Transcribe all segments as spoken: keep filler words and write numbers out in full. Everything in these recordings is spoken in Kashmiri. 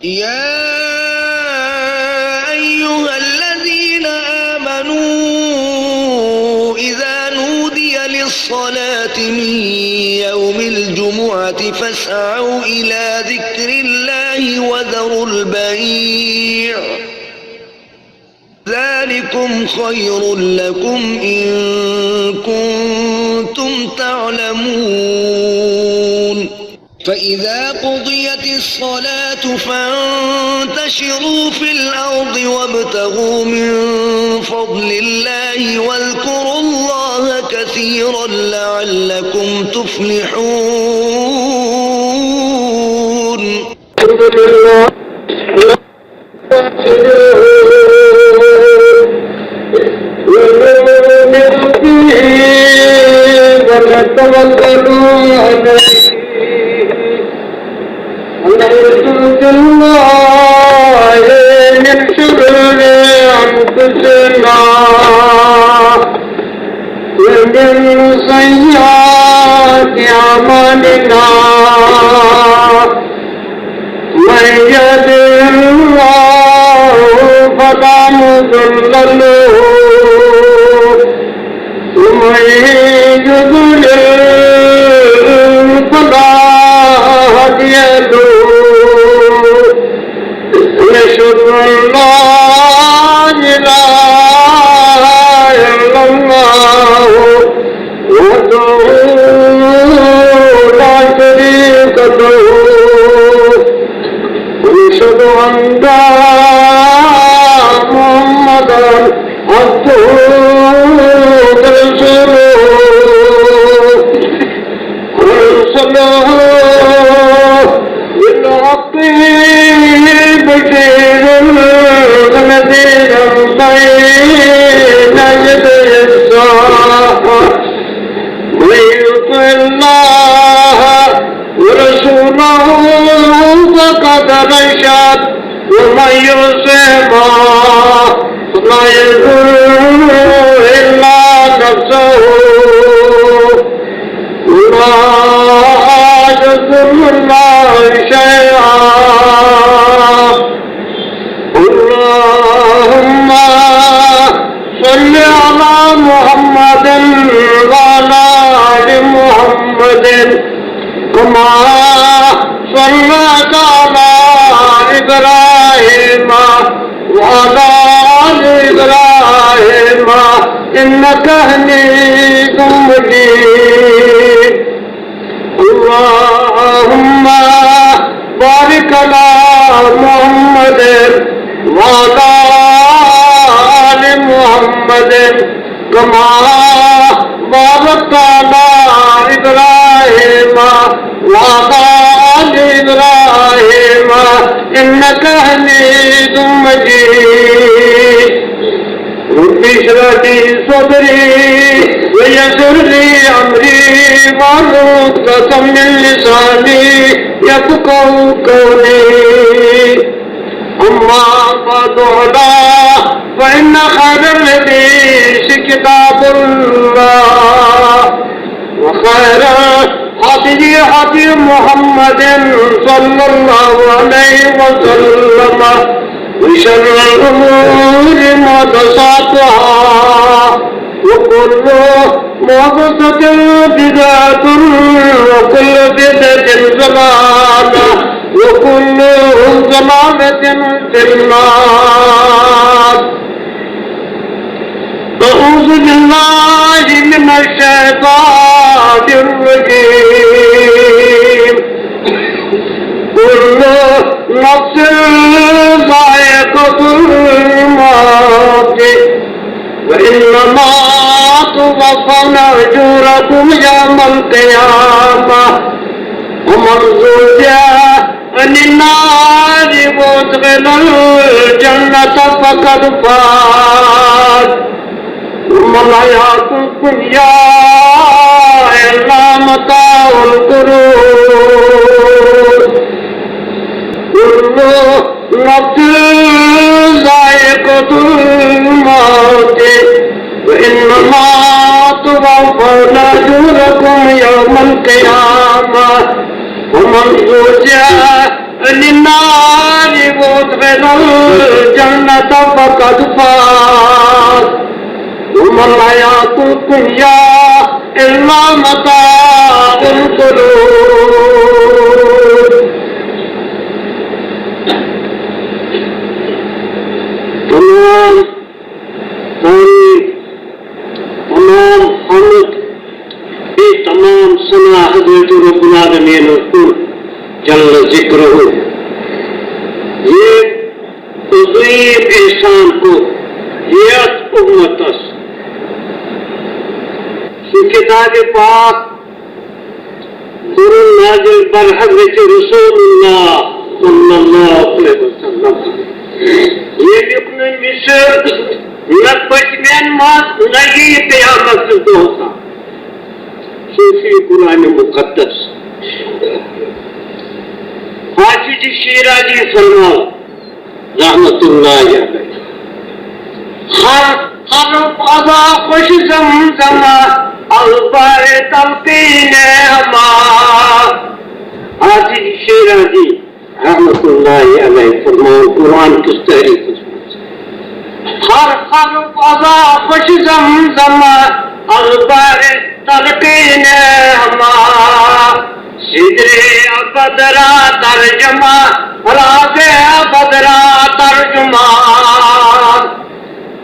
يا أيها الذين آمنوا إذا نودي للصلاة من يوم الجمعة فاسعوا إلى ذكر الله وذروا البيع، ذلكم خير لكم إن كنتم تعلمون. فإذا قضيت الصلاة فانتشروا في الأرض وابتغوا من فضل الله واذكروا الله كثيرا لعلكم تفلحون. ونؤمن به ونتوكل عليه. ونعوذ بالله من شرور أنفسنا ومن سيئات أعمالنا. من يهده الله فلا مضل له، ومن يضلل فلا هادي له. ونشهد أن لا إله إلا الله وحده لا شريك له. ونشهد أن محمدا عبده ورسوله. أرسله بالحق بشيرا ونذيرا بين يدي الساعة. من يطع الله ورسوله فقد رشد، ومن يعصهما فلا يضر إلا نفسه، ولا يضر الله شيئا. اللهم صل على محمد وعلى آل محمد كما صليت على إبراهيم وعلى آل إبراهيم إنك حميد مجيد. اللهم بارك على محمد وعلى آل محمد كما باركت على إبراهيم وعلى آل إبراهيم إنك حميد مجيد. رب اشرح لي صدري ويسر لي أمري واحلل عقدة من لساني يفقهوا قولي. أما بعد، ألا فإن خير الحديث كتاب الله، وخير الهدي هدي محمد صلى الله عليه وسلم، وشر الأمور محدثاتها، وكل محدثة بدعة، وكل بدعة ضلالة، وكل ضلالة في النار. أعوذ بالله من الشيطان الرجيم. كل نفس ذائقة الموت، وإنما توفون أجوركم يوم القيامة، ومن زحزح عن النار وأدخل الجنة فقد فاز، وما الحياة الدنيا إلا متاع الغرور. كل نفس ذائقة الموت، وإنما توفون أجوركم يوم القيامة، ومن زحزح عن النار الجنة فقد فاز، وما الحياة الدنيا إلا متاع الغرور. تمام تعریف، تمام حمد، بیٚیہِ تمام ثنا حضرت رب العالمین کُن جل ذکرہ۔ یہ عظیم احسان کو یتھ امتس سُہ کتاب پاک کوٚرُن نازل بر حضرت رسول اللہ صلی اللہ علیہ وسلم۔ ییٚمیُک نہٕ مِثال نہ پٔتمٮ۪ن منٛز نہ یی قیامت کِس دۄہس تام۔ صوفی قرآن مقدس۔ حافظ شیرازی فرماو رحمت اللہ علیہ، ہر حرف ادا خوش زمزمہ، البار تلقین ہما۔ حافظ شیرازی رحمت اللہ علیہ فرمان قرآن کس تحریف اس میں، ہر حرف ادا خوش زمزمہ، البار تلقین ہما۔ سدر ابد را ترجمہ، راز ابد را ترجمہ۔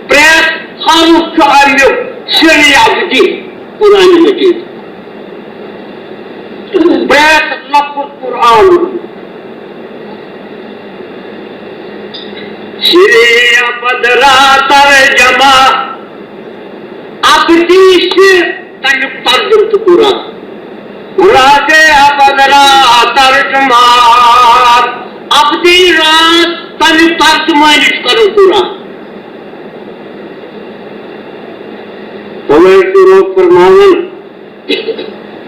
پرٛٮ۪تھ حرف چھُ اَمیُک سِرِ ابدی قرآن مجید۔ پرٛٮ۪تھ لفظ قرآن۔ سرِ ابد را ترجمہ، ابدی چھُ تَمیُک ترجمہٕ تہٕ قرآن۔ راز ابد را ترجمہ، ابدی راز تَمیُک ترجمٲنی چھُ کران قرآن۔ توے چھُ رۄب فرماوان،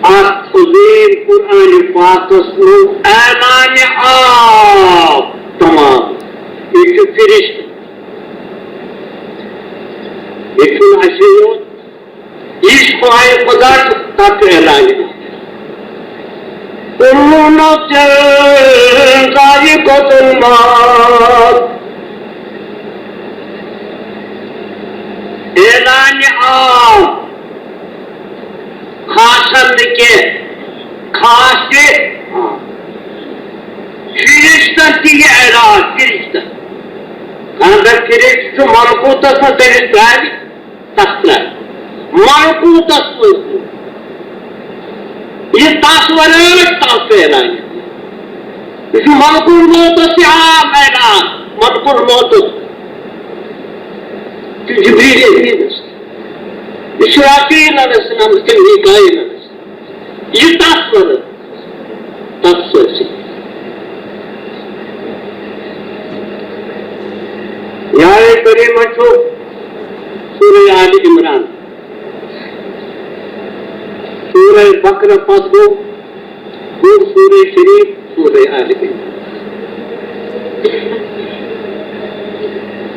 اتھ عظیم قرآن پاکس منٛز اعلان عام تمام۔ یہِ چھُ فرشتہٕ، یہِ چھُنہٕ اَسہِ یوت، یہِ چھُ خواہِ خدا تہٕ تتھ اعلان عام۔ کل نفس ذائقۃ الموت۔ اعلان عام، خاصن نہٕ کینٛہہ، خاص تہِ۔ فرشتن تہِ یہِ اعلان، فرشتن۔ خاندر فرشتہٕ چھُ ملکوتس منٛز تٔمِس ترٛاوِ، تتھ ترٛاوِ۔ ملکوتس منٛز تہِ۔ یہِ تس ورٲے تس اعلان۔ یہِ چھُ ملک الموتس تہِ عام اعلان، ملک الموتس۔ تہٕ جبریل امیٖنس، اسرافیل علیہ السلام، تہٕ میکائیل علیہ السلام۔ یہِ تس ورٲے، تس سۭتۍ۔ یہِ آیہِ کریمہ چھُ سورہ آل عمران، سورہ بقرہ پتہٕ گوٚو، گوٚو سورہ شریف، سورہ آل عمران۔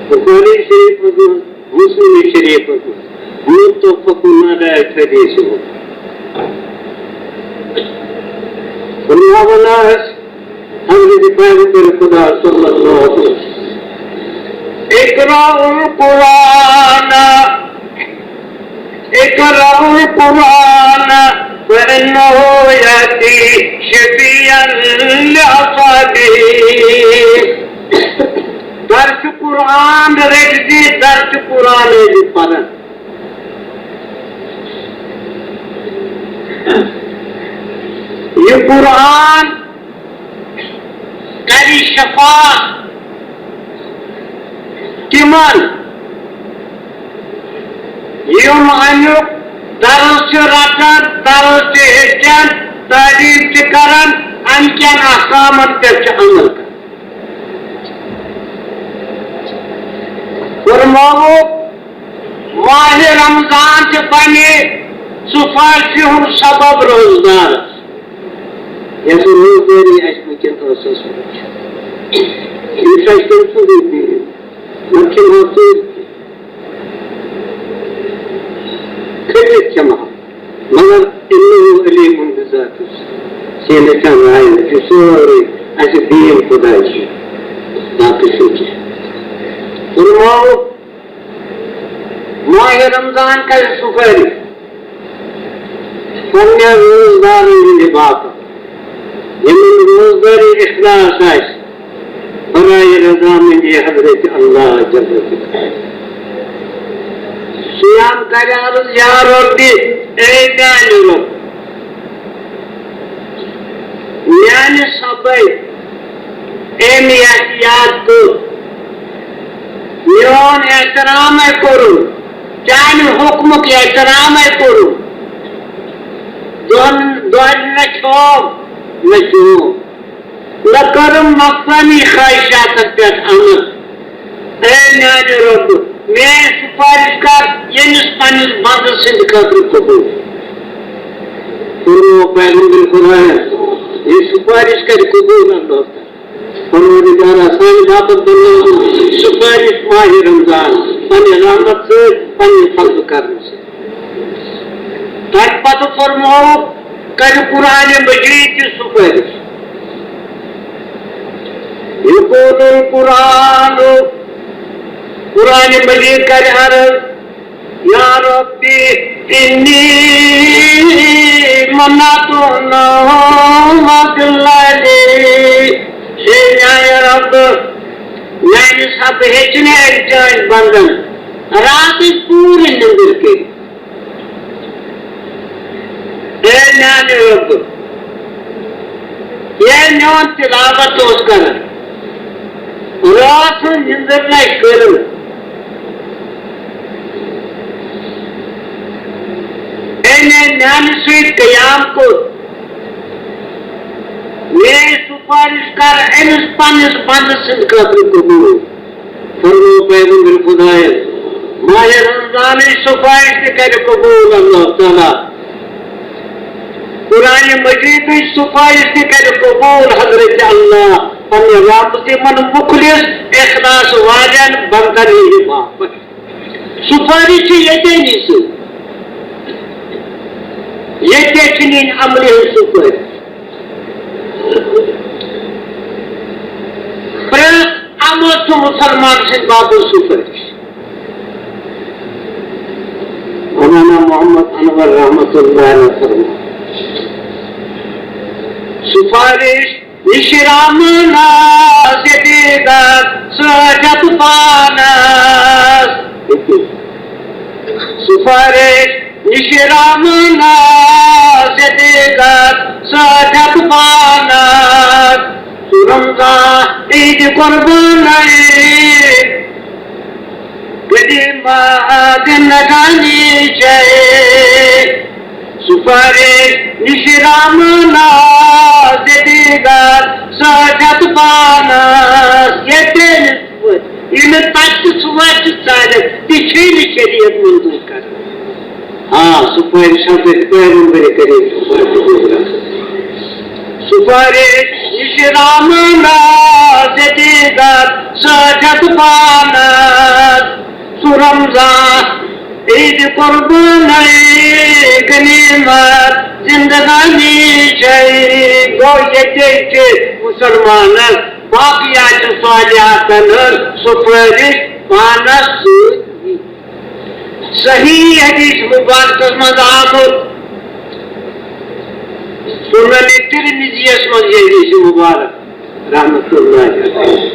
بخاری شریف منٛز، مسلم شریف منٛز، متفق علیہ حدیث۔ فرماوان ٲسۍ حضرت پیغمبر خدا صلی اللہ علیہ وسلم، اقرأوا القرآن، اقرأوا القرآن فإنه يأتي شفيعا لأصحابه۔ درس قرآن رٔٹۍ زِ، درس قرآن ٲسۍ زِ پران۔ یہِ قرآن کرِ شفاعت تِمن، یِم اَمیُک درس چھِ رٹان، درس چھِ ہیٚچھان، تعلیٖم چھِ کران، اَمہِ کٮ۪ن احکامن پٮ۪ٹھ چھِ عمل کران۔ فرماوُکھ، ماہِ رمضان تہِ بنہِ سُہ فاصلہِ ہُنٛد سبب روزدارس۔ یۄس روزدٲری اَسہِ وٕنکیٚن ٲسٕس، یُس اَسہِ تٔمۍ سُنٛدُے دیٖن، نَتہٕ چھُنہٕ ہُہ سۭتۍ تہِ۔ کھٔٹِتھ کھٮ۪مہٕ ہا، مگر اِنَّهُ عَلِيمٌ بِذَاتِ الصُّدُورِ۔ سیٖنہٕ چھا راے، یہِ چھُ سورُے اَسہِ دیٖن خۄداے چھُ، باقٕے چھُنہٕ کینٛہہ۔ ماہِ رمضان کرِ سفٲرِش پننٮ۪ن روزدارن ہٕنٛدِ باپتھ، یِمن روزدٲری اخلاص آسہِ، برائے رضامندی حضرت اللہ جل جلالہ۔ صیام کرِ عرض، یا رب، اے میانہِ رب، میانہِ سببے أمۍ یتھ یاد کوٚر، میون احترامے کوٚرُن، چانہِ حکمُک احترامے کوٚرُن، دۄن دۄہن نہ کھیوم نہ چیوم، نہ کٔرٕم نفسانی خواہشاتن پٮ۪ٹھ عمل۔ اے میانہِ رۄب، میٲنۍ سُفٲرِش کر ییٚمِس پننِس بندٕ سٕنٛدِ خٲطرٕ قبول۔ فرموو پیغمبر خدایَن، یہِ سُفٲرِش کرِ قبول اللہ تعالیٰ۔ پروردگارا، سانہِ باپتھ بنٲوِن سُفٲرِش ماہِ رمضان، پننہِ رحمت سۭتۍ، پننہِ فضلہٕ کرنہٕ سۭتۍ۔ تَمہِ پتہٕ فرمووُکھ، کرِ قرآن مجید تہِ سُفٲرِش۔ یقول القرآن، قرآن مجید کرِ عرض، یا رب انی منعتهم باللیل، اے میانہِ رب، میانہِ سببہٕ ہیٚچ نہٕ أمۍ چٲنۍ بندن راتٕچ پوٗرٕ نِندٕر کٔرِتھ۔ اے میانہِ رب، ییٚلہِ میون تلاوت اوس کران، راتھ ہٕنٛز نِندٕر نَے کٔرٕم۔ أمۍ میانہِ سۭتۍ قیام کوٚر، میٲنۍ سُفٲرِش کر أمِس پننِس بندٕ سٕنٛدِ خٲطرٕ قبول۔ فرموو پیغمبر خدایَن، ماہِ رمضانٕچ سُفٲرِش تہِ کرِ قبول اللہ تعالیٰ۔ قرآن مجیدٕچ سُفٲرِش تہِ کرِ قبول حضرت اللہ پننہِ رحمتِ من مخلص اخلاص والٮ۪ن بندن ہٕنٛدِ باپتھ۔ سُفٲرِش چھِ ییٚتے نِش، ییٚتے چھِ نِنۍ عملہِ ہٕنٛز سُفٲرِش۔ پرٛٮ۪تھ عمل چھُ مُسلمان سٕنٛدِ باپتھ سُفٲرِش۔ مولانا محمد انور رحمت اللہ علیہ فرماوان، سُفٲرِش نِشہِ رامنس ییٚتہِ گژھ سۭتۍ پانس۔ سُفٲرِش نِشہِ رامنس ییٚتہِ گژھ سۭتۍ پانس۔ سُہ رمضان عیٖدِ قربانٕے غنیمت زندگانی چھے۔ سُفٲرِش نِشہِ رامنس ییٚتہِ گژھ سۭتۍ پانس۔ ییٚتہِ نہٕ سُفٲرِش، ییٚلہِ نہٕ تَتہِ تہِ سُفٲرِش ژالٮ۪کھ، تہِ چھے نہٕ شریعت منظوٗر کران۔ آ، سُفٲرِش حضرت پیغمبر کریم سُفٲرِش۔ سُفٲرِش نِشہِ رامنس ییٚتہِ گژھ سۭتۍ پانس۔ سُہ رمضان عیٖدِ قربانٕے غنیمت زندگانی چھے۔ گوٚو ییٚتے چھِ مُسلمانس باقیات صالحاتن ہٕنٛز سُفٲرِش پانس سۭتۍ۔ صحیح حدیث مبارکس منٛز آمُت، سنن ترمذیس منٛز یہِ حدیث مبارک۔ رحمت اللہ علیہ۔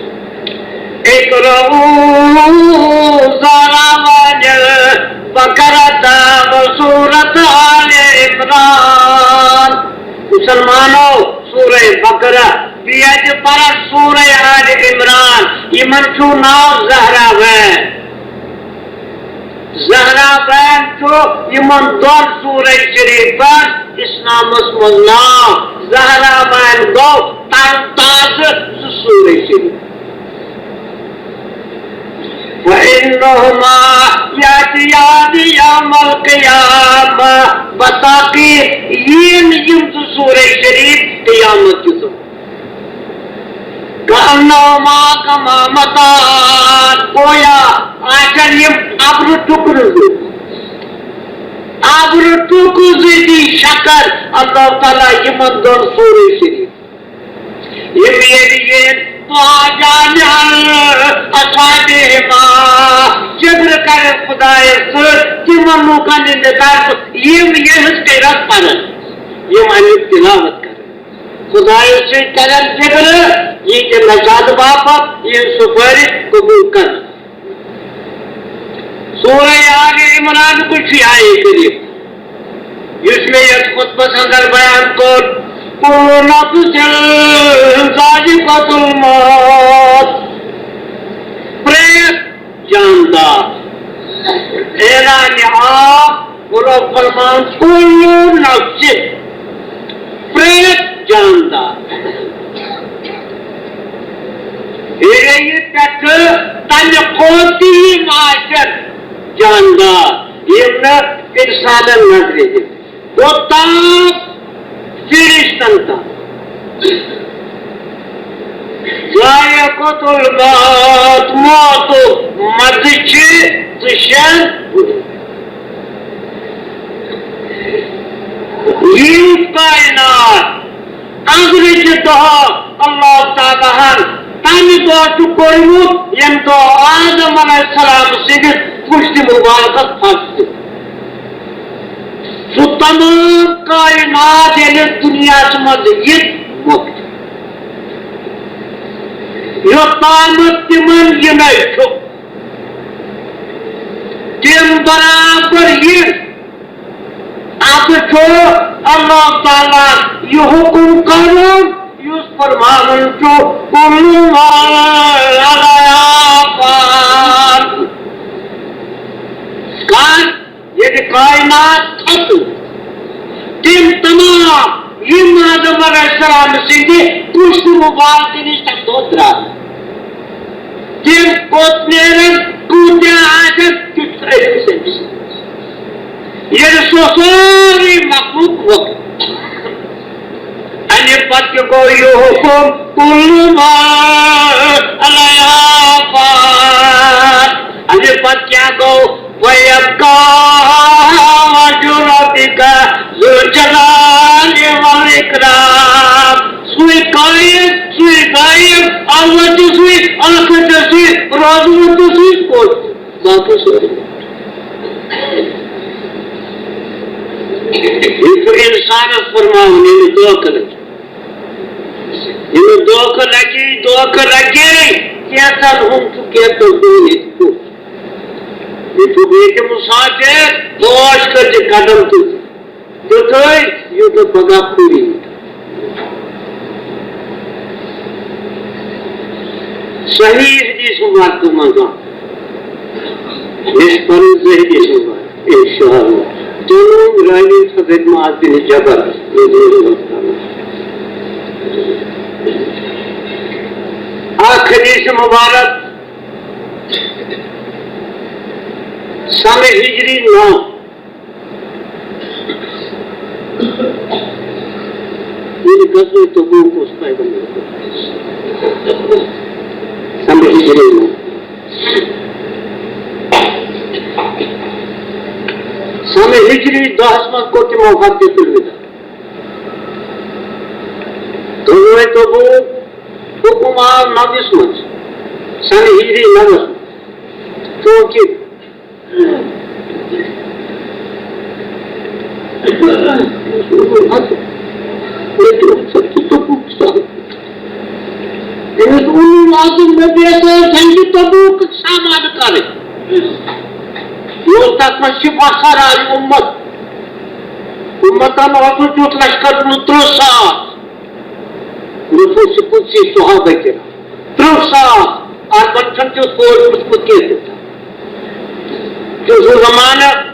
اقرأوا زہراوان البقرۃ و سورۃ آل عمران۔ مسلمانو، سورہ بقرہ، بیٚیہِ پرن سورہ آل عمران، یِمن چھُ ناو زہراوین۔ زہراوین چھُ یِمن دۄن سورہ شریفن اسلامس منٛز ناو۔ زہراوین گوٚو تر تازٕ زٕ سورہ شریف۔ وَإِنَّهُمَا يَأْتِيَانِ يَوْمَ الْقِيَامَةِ، بتاقی یِن یِم زٕ سورہ شریف قیامت کہِ دۄہ۔ کأنہما غمامتان، گویا آسن یِم ابرٕ ٹُکرٕ زٕ، ابرٕ ٹُکرٕ زٕ دی شکر اللہ تعالیٰ یِمن دۄن سورہ شریف۔ یِم ییٚلہِ یِن دُعا جامعن اصحابہما، تلاوت کرٕنۍ۔ خدایس سۭتۍ کرن فکر، یہِ تہِ نجات باپتھ، یہِ سفارش قبول کرنہٕ۔ سورہ آل عمران کُے چھُ آیے کریٖم، یُس مےٚ یتھ خطبس اندر بیان کوٚر، "کل نفس ذائقۃ الموت"۔ پرٛٮ۪تھ جاندار۔ اعلان عام، گوٚو فرمان، "کل نفس"، پرٛٮ۪تھ جاندار۔ ییٚلہِ یہِ پٮ۪ٹھٕ تَمہِ کھۄتہٕ تہِ یِم آسن جاندار، یِم نہٕ اِنسانن نظرِ ہِوۍ۔ گوٚو تام فرشتن تام۔ ذائقۃ الموت، موتُک مزٕ چھِ ژٕ شین۔ یِم کائنات أنٛدرٕ کہِ دۄہ اللہ تعالیٰ ہن تَمہِ دۄہ چھُ کوٚرمُت، ییٚمہِ دۄہ آدم علیہ السلام سٕنٛدِس پُشتِ مُبارکس پھَش دیُت۔ سُہ تمام کائنات ییٚلہِ دُنیاہَس منٛز یہِ مۄکلہِ، یوٚتامَتھ تِمن یہِ نَے چھُ، تِم برابر یہِ۔ اَتھ چھُ اللہ تعالیٰ یہِ حُکُم کرُن، یُس فرماوان چھُ، "کل ما علیہا فان"۔ کر ییٚلہِ کائنات کھسُن، تِم تمام یِم آدم علیہ السلام سٕنٛدِ پُشتِ مُبارکہٕ نِش تَمہِ دۄہ درٛاے۔ تِم کوٚت نیرن، کۭتیاہ آسن، تیُتھ أمِس أمِس۔ ییٚلہِ سُہ سورُے مخلوق ووت، اَمہِ پتہٕ تہِ گوٚو یہِ حُکُم، "کل ما علیہا فان"۔ اَمہِ پتہٕ کیٛاہ گوٚو؟ "وَيَبْقَىٰ وَجْهُ رَبِّكَ ذُو الْجَلَالِ وَالْإِكْرَامِ"۔ سُے قٲیِم، سُے قٲیِم، اَوَل تہِ سُے، ٲخٕر تہِ سُے، روزُن تہِ سُے، پوٚت۔ باقٕے سورُے۔ یہِ چھُ اِنسانَس فرماوُن، ییٚمِس دھوکہٕ لَگہِ۔ ییٚمِس دھوکہٕ لَگہِ، دھوکہٕ لَگہِ، کینٛژَن ہُنٛد چھُ کینٛژَن ہُنٛد ییٚتہِ کُس۔ یہِ چھُ ییٚتہِ مُسافِر، ہوش کٔرِتھ قدم تُلِتھ۔ تیُتھُے یوٗتاہ پگاہ پھُری۔ صحیح حدیث مبارک منٛز آو۔ مےٚ چھُ پَنُن زٕ حدیث مبارک، اِنشاءاللہ۔ دۄنوَے راوی حضرت معاذ بن جبل رضی اللہ تعالیٰ عنہ۔ اکھ حدیث مبارک سنہ ہجری نو۔ ییٚلہِ غزوہ تبوک اوس پیغمبر، سنہ ہجری نو۔ سنہ ہجری دہس منٛز کوٚر تِمو حجۃ الوداع۔ غزوہ تبوک حُکُم آو نَوِس منٛز، سنہ ہجری نَوَس منٛز۔ چونکہ أمِس اوٚن لازم نبی صٲب جنگِ تبوکُک سامان کرٕنۍ۔ یہِ اوس تَتھ منٛز شِفا سرا یہِ اُمت۔ اُمتن اوس نہٕ تیُتھ لشکر ترٕٛہ ساس۔ نفوس قدسی صحابہ کرام۔ ترٕٛہ ساس۔ عربن چھُنہٕ تیُتھ فوج وُچھمُت کینٛہہ تیوٗتاہ۔ تیُتھ سُہ زمانہٕ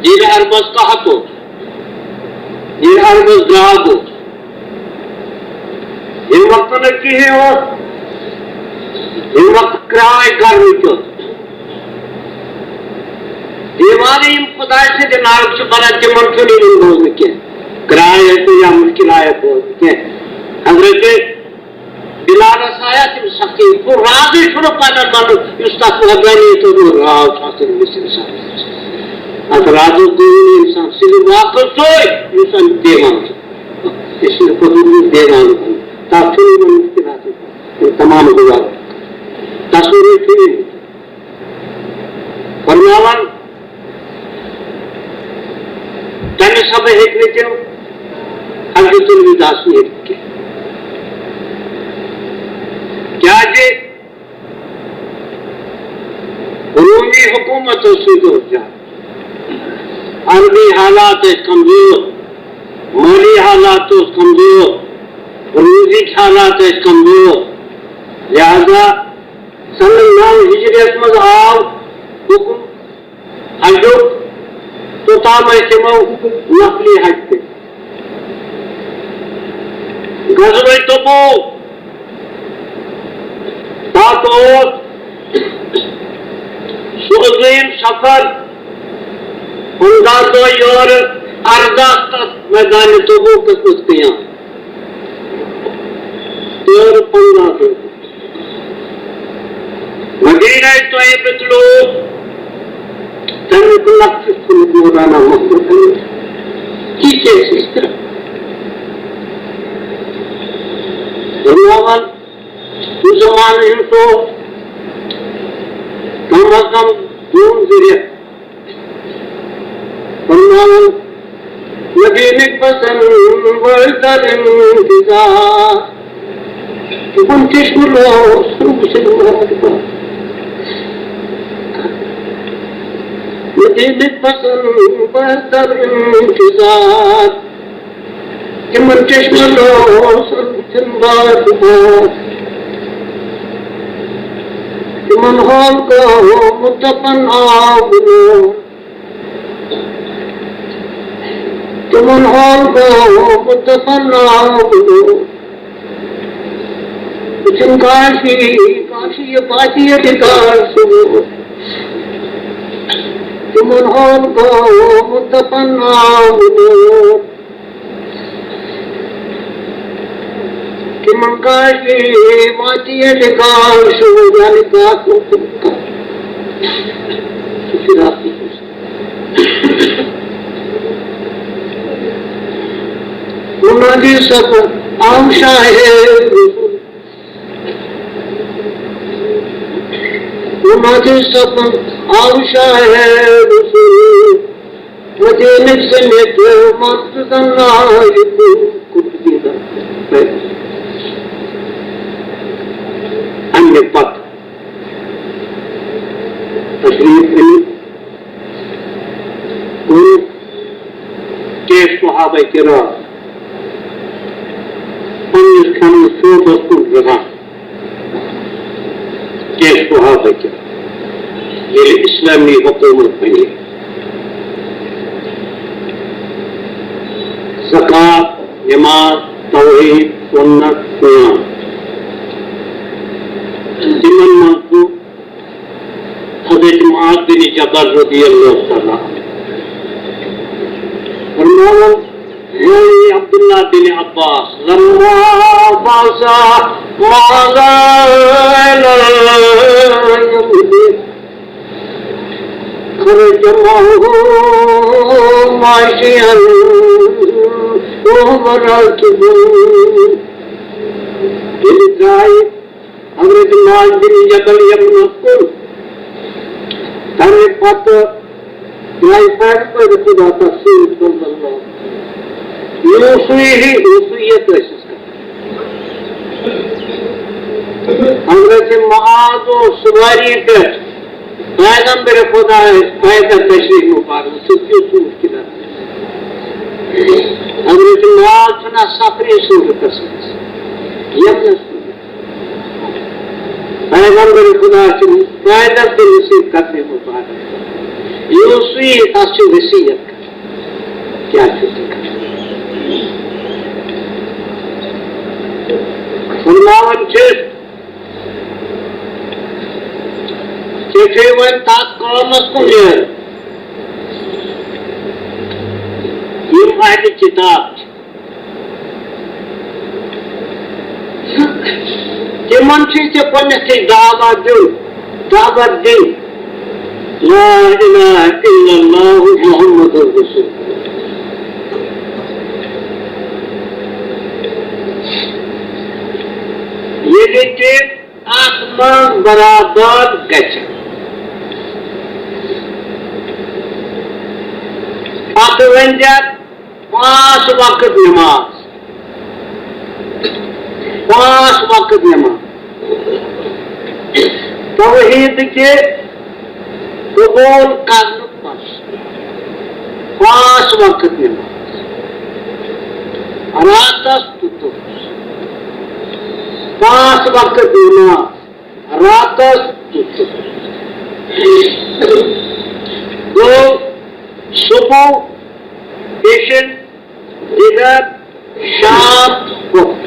ییٚلہِ عربس قحط اوس، ییٚلہِ عربس درٛاگ اوس، ییٚمہِ وقتہٕ نہٕ کِہیٖنۍ اوس، ییٚمہِ وقتہٕ کرٛاے گرمہٕ کیُتھ۔ دیوانہٕ یِم خداے سٕنٛدِ ناوٕ چھِ بنان، تِمن چھُنہٕ یِوان بوزنہٕ کینٛہہ۔ کرٛاے ٲسِن یا مُشکِل آیت بوزنہٕ کینٛہہ۔ حضرت بلالس آیا تِم سختی، گوٚو رازٕے چھُنہٕ پنُن ونُن، یُس تتھ وۄدٲنی تہٕ گوٚو راز چھُ آسان أمِس اِنسانس۔ اتھ رازس گوٚو نہٕ اِنسان صرف واپس سُے، یُس امیُک دیوان چھُ۔ یہِ چھُنہٕ پوٚتُس دیوان، تتھ چھُنہٕ یِمن مُشکِلاتٕے، یِم تمام گُزار۔ تصوٗرٕے چھُنہٕ یِوان۔ فرماوان، تمہِ سببہٕ ہیٚکۍ نہٕ تِم حضرت آسنہٕ کینٛہہ۔ کیٛازِ روٗمی حکوٗمتس سۭتۍ اوس جنگ، عربی حالات ٲسۍ کمزور، مٲلی حالات اوس کمزور، روٗزِکۍ حالات ٲسۍ کمزور، لہذا سنہٕ نو ہجریس منٛز آو حکم حجُک، توٚتام ٲسۍ تِمو نفلی حج تہِ۔ غزوہ تبوک، تتھ اوس سُہ عظیٖم سفر، پنٛداہ دۄہ یورٕ، ارداہ تتھ میدان تبوکس منٛز قیام۔ تورٕ پنٛداہ دۄہ۔ مدینہ طیبٕکۍ لوٗکھ، تَمیُک نقشہٕ چھُنہٕ مولانا محمود حنیف۔ یہِ کیٛاہ چھِ أسۍ کران؟ فرماوان، یُس زمانہٕ یُس اوس، کم از کم دوٗن ذٔریعہٕ فرماوان، مدینٕکۍ بسن بہٕ در انتظار۔ تِمن چشمہٕ لوس وٕچھِتھ وارٕ وارٕ۔ مدینٕکۍ بسن بہٕ در انتظار۔ تِمن چشمہٕ لوس وٕچھِتھ وارٕ وارٕ۔ تِمن حال گوٚو مُتفن آو نوٗر۔ تِمن حال گوٚو مُتفن آو نوٗر۔ وٕچھِن کاشی، کاشی یہِ پاتی یہِ کاش سوٗر۔ تِمن حال گوٚو مُتفن آو نوٗر۔ تِمن کاشی پاتی یہِ کاش سوٗر، یعنی کاش سوٗر۔ منادی سب آو شاہ رسول۔ منادی سب آو شاہ رسول۔ مدینہ سمیت مقصد اللہ کو دیدہ۔ اَمہِ پتہٕ تشریف أنِتھ کوٚر کینٛہہ صحابہ کرام پننِس کھٮ۪نہٕ شوبس کُن رجوع۔ کینٛہہ صحابہ کرام ییٚلہِ اسلامی حکومت بنے، زکوٰۃ، نماز، توحید، سنت، صیام، تِمن منٛز چھُ حضرت معاذ بن جبل رضی اللہ تعالیٰ عنہ فرماوان، یعنی عبداللہ بن عباس، لما بعث معاذ إلى اليمن، خرج معه ماشيا وهو راكب۔ ییٚلہِ درٛاے حضرت معاذ بن جبل یمنس کُن۔ تمہِ پتہٕ درٛاے پیغمبر خدا تس سۭتۍ صلی اللہ علیہ وسلم۔ یوسوی ہی یوسویت ٲسِس کران۔ حضرت معاذ اوس سواری پٮ۪ٹھ، پیغمبر خدا ٲسۍ پیدل تشریف مبارک سۭتۍ یوسوی کِنارٕ۔ حضرت معاذ چھُنہ سفری صورتس منٛز یمنس کُن۔ پیغمبر خدا چھُ پیدل تٔمِس سۭتۍ قدمہِ مبارک۔ یہِ اوس سُے، تَس چھِ وصیت کران۔ کیٛاہ چھُ تۄہہِ کران؟ فرماوان چھِ، ژےٚ چھُے وۄنۍ تَتھ قومَس کُن نیرُن، یِم اہلِ کِتاب چھِ۔ تِمن چھُے ژےٚ گۄڈٕنیتھٕے دعوت دیُن، دعوت دِنۍ، لا الہ الا اللہ محمد رسول اللہ۔ ییٚلہِ تِم اتھ منٛز برابر گژھن، پتہٕ ؤنۍ زٮ۪کھ، پانٛژھ وقت نماز، پانٛژھ وقت نماز۔ توحید کہِ قبول کرنہٕ پتہٕ پانٛژھ وقت نماز۔ راتس تہٕ دۄہس۔ پانٛژھ وقت نماز۔ راتس تہٕ دۄہس۔ گوٚو صبح، پیشن، دِگر، شام، وقت۔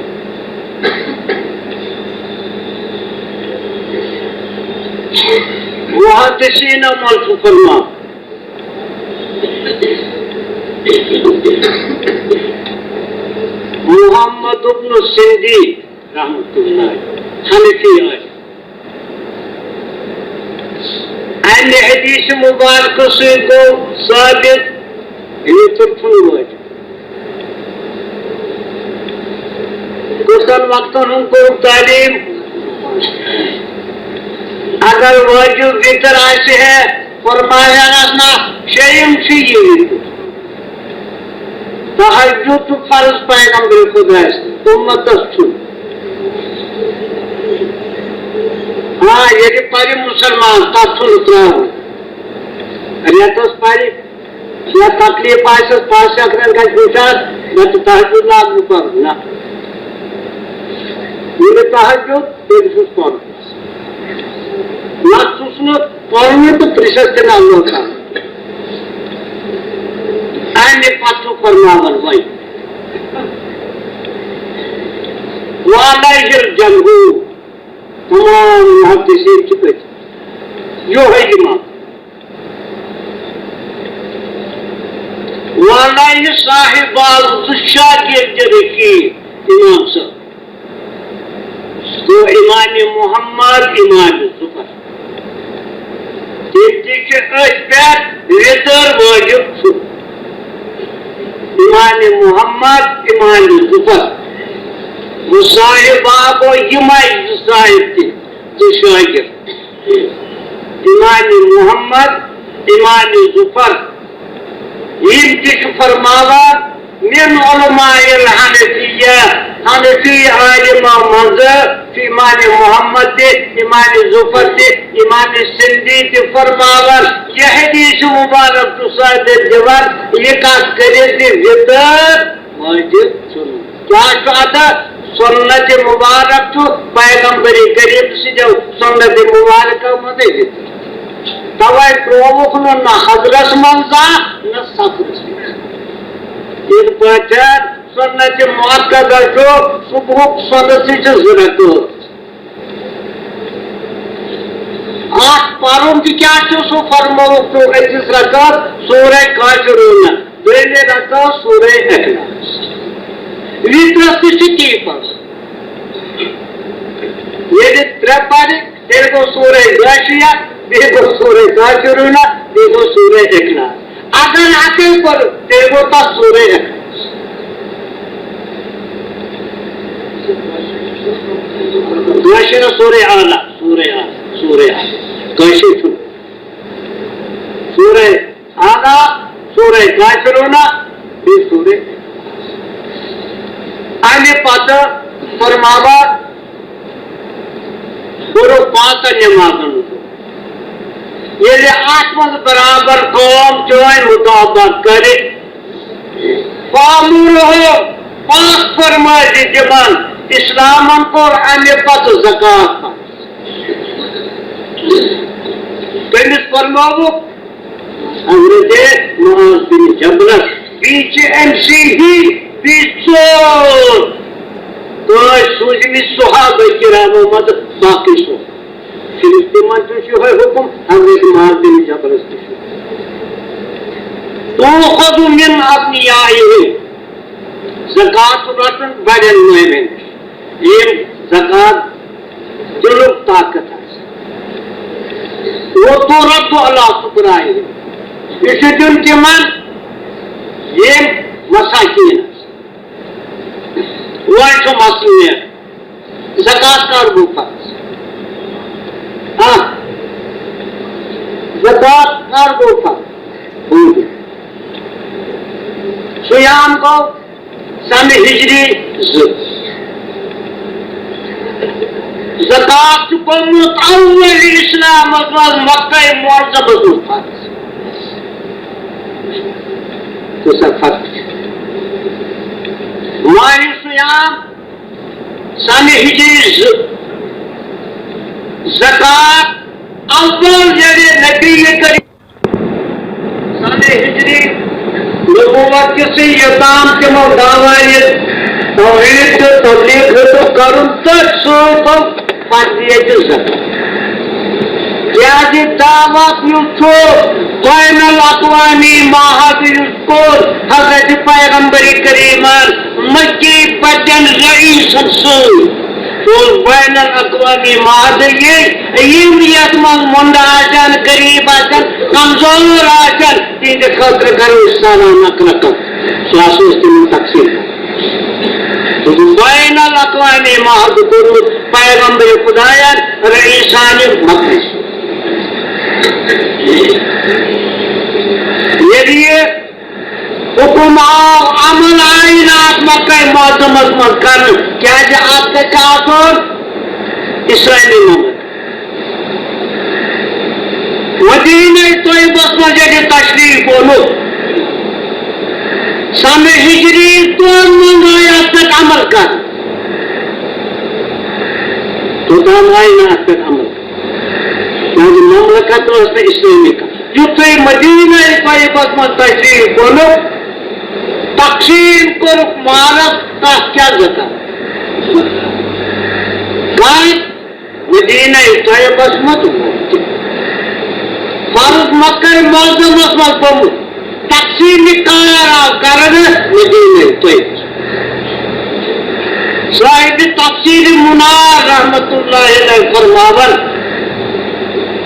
محدثین منٛز چھُ فرمان محمد ابن سندی رحمۃ اللہ حنفی ٲسۍ۔ امہِ حدیث مبارکہٕ سۭتۍ گوٚو ثٲبت، وِتر چھُنہٕ واجب۔ کٔژن وقتن ہُنٛد کوٚرُکھ تعلیٖم؟ اگر واجب وِتر آسہِ ہے، فرماوہنس نہ، شیٚیِم چھُ یہِ وِتر۔ تہجد چھُ فرض پیغمبر خدایس، اُمتس چھُ۔ آ، ییٚلہِ پرِ مُسلمان، تتھ چھُنہٕ ترٛاوُن۔ رٮ۪تس پرِ، یا تکلیف آسٮ۪س، پانٛژھ شےٚ رٮ۪تھ گژھِ وٕچھان، نہ چھُ تہجد لاگُن پرُن، نہ۔ ییٚلہِ تہجد، تیٚلہِ چھُس پرُن۔ نتہٕ چھُس نہٕ پرنُے تہٕ پرٛژھس تہِ نہٕ اللہ تعالیٰ۔ امہِ پتہٕ چھُ فرماوان وۄنۍ، وعلیہ الجمہور، تمام محدثین چھِ أتھۍ۔ یِہوٚے امام۔ وعلیہ صاحب، زٕ شاگرد رشید امام صٲب۔ گوٚو امام محمد، امام ظفر۔ تِم تہِ چھِ أتھۍ پٮ۪ٹھ، وِتر واجب چھُ۔ امام محمد، امام ظفر۔ مصاحبہ گوٚو یِمے زٕ صاحب تہِ، زٕ شاگرد۔ امام محمد، امام ظفر، یِم تہِ چھِ فرماوان، من علماء الحنفیہ، حنفی عالمو منٛزٕ چھُ امام محمد تہِ، امام ظفر تہِ، امام سندی تہِ فرماوان، یہِ حدیث مبارک چھُ ثٲبت دِوان، یہِ کتھ کٔرِتھ زِ وِتر واجب چھُنہٕ۔ کیٛاہ چھُ اتھ؟ سنت مبارک چھُ پیغمبر کریم سٕنٛدیو سنت مبارکو منٛزے وِتر۔ توے ترٛووُکھ نہٕ نہ حضرس منٛز زانٛہہ، نہ سفرس منٛز۔ یِتھ پٲٹھۍ سنت مؤکدہ چھُ صبحُک سنت سٕنٛز چھِ زٕ رکٲژ۔ اکھ پرُن تہِ کیٛاہ چھُ؟ سُہ فرمووُکھ ژٕ أکِس رکعت سورہ کافرون، دوٚیمہِ رکعت سورہ اخلاص۔ وِترس تہِ چھُ تی پرُن۔ ییٚلہِ ترٛےٚ پرِ، تیٚلہِ گوٚو سورہ غاشیہ، بیٚیہِ گوٚو سورہ کافرون، بیٚیہِ گوٚو سورہ اخلاص۔ اگر اکے پوٚر، تیٚلہِ گوٚو تتھ سورہ اخلاص۔ کٲشِر سورہ اعلیٰ، سورہ اعلیٰ، سورہ اعلیٰ۔ کٲشِر چھُ سورہ اعلیٰ، سورہ کافرون، بیٚیہِ سورہ اخلاص۔ امہِ پتہٕ فرماوان، کوٚرُکھ پانٛژن نٮ۪مازن ہُنٛد۔ ییٚلہِ اتھ منٛز برابر قوم چٲنۍ مطابقت کرِ، فامرہم، پاک فرمٲے زِ تِمن اسلامن کوٚر امہِ پتہٕ زکوٰۃ فرض۔ کٔمِس فرمووُکھ؟ حضرت معاذ بن جبلس۔ بیٚیہِ چھِ أمۍ سٕے ہِوۍ بیٚیہِ ژور کٲنٛسہِ سوٗزمٕتۍ صحابہ کرامو منٛزٕ باقٕے صحابہ۔ صرف تِمن تہِ چھُ یِہوٚے حُکُم، حضرت معاذ بن جبلس تہِ چھُ۔ تُؤخذ من اغنیائہم، زکوٰۃ رٹُن بڑٮ۪ن مٲلٮ۪ن نِش، یِم زکوٰۃ دِنُک طاقت آسہِ۔ وترد علی فقرائہم، یہِ چھُ دیُن تِمن، یِم مساکین آسن۔ وۄنۍ چھُ مسلہٕ نیران، زکوٰۃ کر گوٚو فرض؟ ہاں، زکوٰۃ کر گوٚو فرض؟ صیام گوٚو سنہٕ ہجری زٕ۔ زکات چھُ گوٚمُت اول اسلامس منٛز مکہ معظمس منٛز فرض۔ کۭژاہ فرق چھِ۔ ماہِ صیام، سنہِ ہجری زٕ، زکات اول ییٚلہِ نبی کریم سنہِ ہجری نبوت کِسٕے یوٚتام تِمو دعویٰ یہِ توحید تہٕ تبلیغ ہیوٚتُکھ کرُن تہٕ سۭتۍ تھوٚو فرضیت زکات۔ کیازِ دعوت یُس چھُ بین الاقوامی معاہدٕ یُس کوٚر حضرت پیغمبر کریمن مکی پتن رئیسن سۭتۍ، سُہ اوس بین الاقوامی معاہدٕ یہِ، یِم یتھ منٛز مۄنڈٕ آسن، غریب آسن، کمزور آسن، تِہنٛدِ خٲطرٕ کرو أسۍ سالانہٕ اکھ رقم۔ سُہ ہسا اوس تِمن تقسیٖم۔ سُہ چھُ بین الاقوامی معاہدٕ کوٚرمُت پیغمبر خدایَن رئیسانِ مکہ۔ ییٚلہِ یہِ حکم آو عمل آیہِ نہٕ اَتھ مکہ معظمس منٛز کرنہٕ، کیازِ اَتھ گژھِ آسُن اسلٲمی مملکت۔ مدینہ طیبس منٛز ییٚلہِ تشریف اوٚنُکھ، سنہٕ ہجری دۄن منٛز آیہِ اَتھ پٮ۪ٹھ عمل کرنہٕ۔ توٚتام آیہِ نہٕ اَتھ پٮ۪ٹھ عمل کرنہٕ۔ کیازِ مملکت ٲس نہٕ اسلٲمی کانٛہہ۔ یُتھُے مدینہ طیبس منٛز تشریف اوٚنُکھ، تقسیٖم کوٚرُکھ مالس، تتھ کیٛاہ زکات؟ کتھ؟ مدینہ طیبس منٛز فرض مکہ معظمس منٛز گوٚمُت، تقسیٖم کار آو کرنہٕ مدینہ طیبس۔ صاحب تفسیر منار رحمت اللہ علیہ فرماون،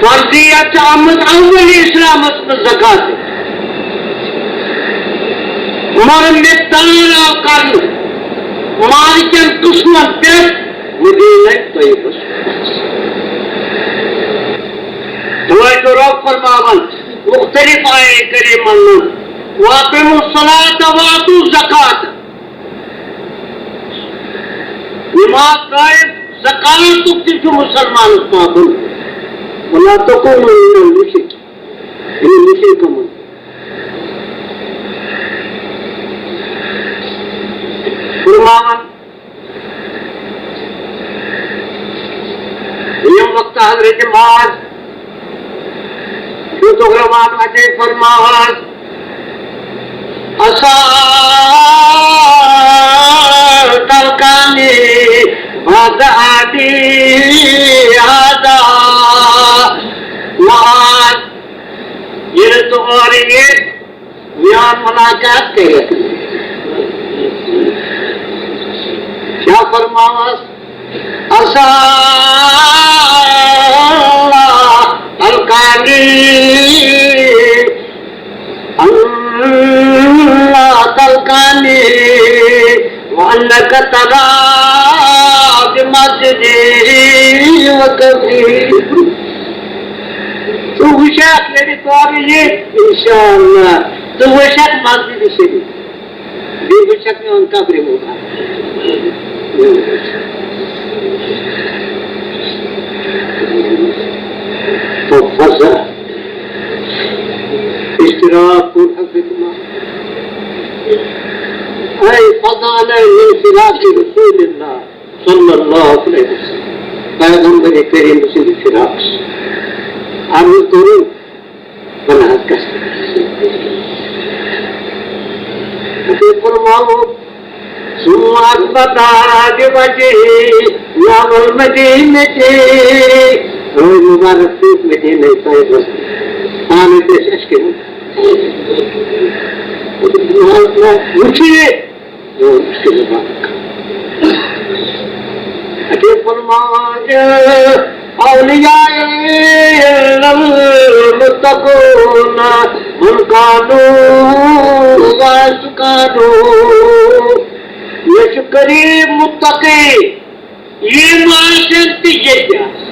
فرضیت چھِ آمٕژ اول اسلامس منٛز زکات، مگر مقدار آو کرنہٕ مال کٮ۪ن قٕسمن پٮ۪ٹھ مدینہ طیبس منٛز۔ توتہِ چھُ رب فرماوان مختلف آیے کریمن منٛز، "وَأَقِيمُوا الصَّلَاةَ وَآتُوا الزَّكَاةَ"، نماز قائم، زکاتُک تہِ چھُ مسلمانس پابند۔ "وَلَا تَكُونُوا مِنَ الْمُشْرِكِينَ"، یعنی مشرکن منٛز۔ فرماوان، ییٚمہِ وقتہٕ حضرت معاذ ہیوٚتُکھ روانہٕ، اَتہِ فرماوہَس، "أَتَلْقَانِي بَعْدَ عَامِي هَٰذَا"، معاذ، ییٚلہِ ژٕ اورٕ یِکھ، میون ملاقات کٔرِتھ۔ کیٛاہ فرماوس؟ "أَتَلْقَانِي أَتَلْقَانِي وَأَنَّكَ تَرَى بِمَسْجِدِي وَقَبْرِي". ژٕ وٕچھکھ ییٚلہِ تورٕ یہِ، انشاءاللہ، ژٕ وٕچھکھ مسجد شریف، بیٚیہِ وٕچھکھ میون قبرِ مبارک۔ فَفَزَعَ اشتراک کوٚر حضرت عمر۔ اے فضا علیہ من فراق رسول اللہ صلی اللہ علیہ وسلم۔ پیغمبر کریم سٕنٛدِ فراق۔ عرض کوٚرُن، بہٕ نہ حظ گژھٕ نہٕ۔ تہٕ فرماوُکھ، ثم أقبل بوجهه نحو المدينة۔ روی مبارک پیوٚو مدینہ طیبس، پانے پیش اَسہِ کٔرِتھ۔ وٕچھِو یہِ، یہِ اوس مبارک۔ اَتہِ فرماوان، اولیاء المتقون من کانوا وحیث کانوا۔ مےٚ چھُ قریب متقی، یِم آسن تہٕ ییٚتہِ آسن۔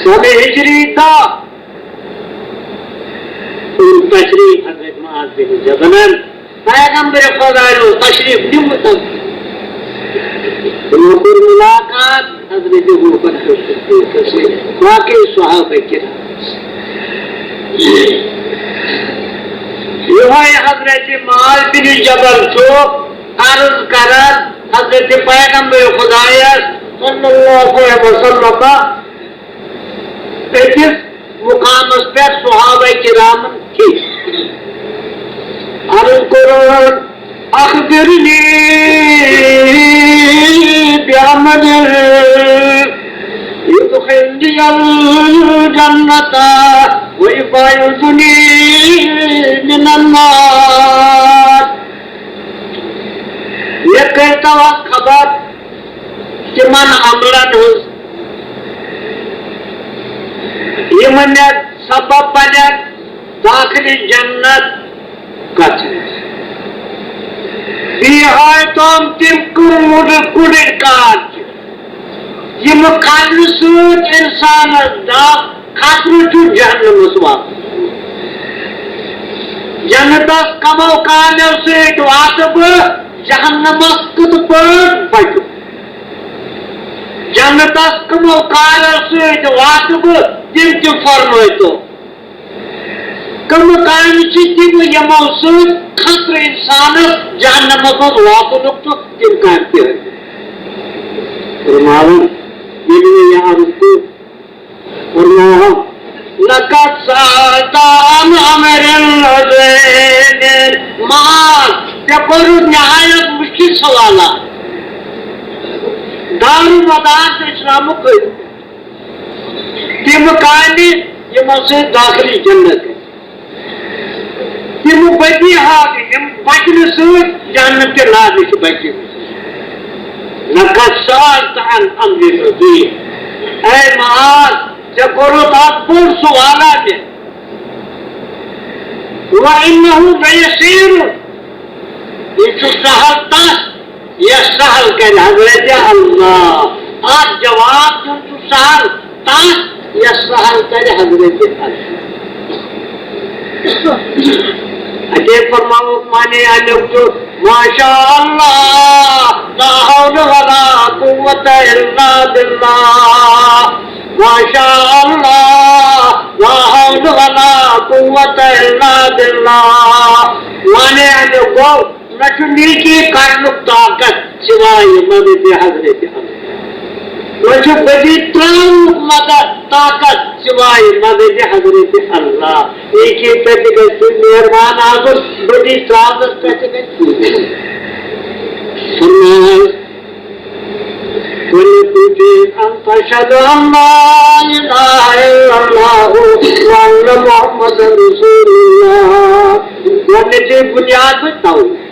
سنہٕ ہجری دَہ، تشریف حضرت معاذ بن جبلن، پیغمبر خدایَن اوس تشریف نیومُت۔ کوٚر ملاقات حضرت ابوبکر صدیقس سۭتۍ، باقٕے صحابہ کرام۔ یِہوٚے حضرت معاذ بن جبل چھُ عرض کران حضرت پیغمبر خدایس صلی اللہ علیہ وسلم أکِس مقامس پٮ۪ٹھ صحابہ کرامن کھیٚتۍ۔ عرض کوٚرُن، أخبرني بعمل يدخلني الجنة ويباعدني من النار۔ مےٚ کٔرۍتو حظ خبر تِمن عملن ہٕنٛز، یِم مےٚ سبب بنن داخلِ جنت گژھنس۔ بیٚیہِ ہٲوتم تِم کُڑ، کُڑٕر کار تہِ، یِم کرنہٕ سۭتۍ انسانس دب خطرٕ چھُ جہنمس واتُن۔ جنتس کمو کامیو سۭتۍ واتہٕ بہٕ، جہنمس کِتھ پٲٹھۍ بچُن؟ جنتس کمو کامیو سۭتۍ واتہٕ بہٕ، تِم تہِ فرمٲیتو۔ کم کامہِ چھِ تِم، یِمو سۭتۍ خطرٕ انسانس جہنمس منٛز واتنُک چھُ، تِم کامہِ تہِ ہٲوِتھ۔ فرماوان، ییٚلہِ مےٚ یہِ عرض کوٚر، فرماوان، لقد سألت عن أمر عظيم۔ معاذ، ژےٚ کوٚرُتھ نہایت مُشکِل سوالات۔ دارُ مدار چھُ اسلامُک قٲیِم۔ تِم کامہِ یِمو سۭتۍ داخلِ جنت گژھِ۔ تِم بدیہات یِم بچنہٕ سۭتۍ جہنم کہِ نارٕ نِش چھِ بچِمٕتۍ۔ لقد سألت عن أمر عظيم۔ اے معاذ، ژےٚ کوٚرُتھ اکھ بوٚڑ سوالہ مےٚ۔ وإنه ليسير۔ یہِ چھُ سہل تس، یس سہل کرِ حضرت اللہ۔ اتھ جواب دیُن چھُ سہل تس، یس سہل کرِ حضرت اللہ۔ اتے فرماوُکھ معنی امیُک چھُ، ما شاء اللہ، لا حول ولا قوة الا باللہ۔ ما شاء اللہ، لا حول ولا قوة الا باللہ۔ معنی امیُک گوٚو، نہ چھُ نیکی کرنُک طاقت سوائے مدد حضرت اللہ۔ نہ چھُ بدی ترٛاونُک مدد طاقت سوائے مدد حضرت اللہ۔ نیکی پٮ۪ٹھ گژھِ مہربان آسُن، بدی ترٛاونس پٮ۪ٹھ گژھِ۔ فرماوان، گۄڈٕنیُک چیٖز، أن تشهد أن لا إله إلا الله وأن محمدا رسول الله۔ گۄڈٕنِچی بُنیاد چھِ توحیٖد۔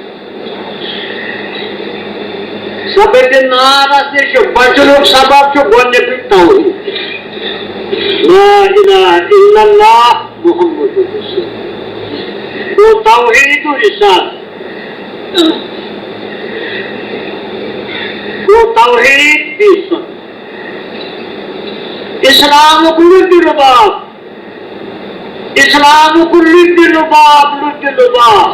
سببِ نارس نِش بچنُک سبب چھُ گۄڈٕنیُکُے توحیٖد۔ لا الہ الا اللہ محمد رسول اللہ۔ گوٚو توحیٖد و رسالت۔ گوٚو توحیٖد بیٚیہِ سُنت۔ اسلامُک لُبِ لُباب۔ اسلامُک لُبِ لُباب، لُبِ لُباب۔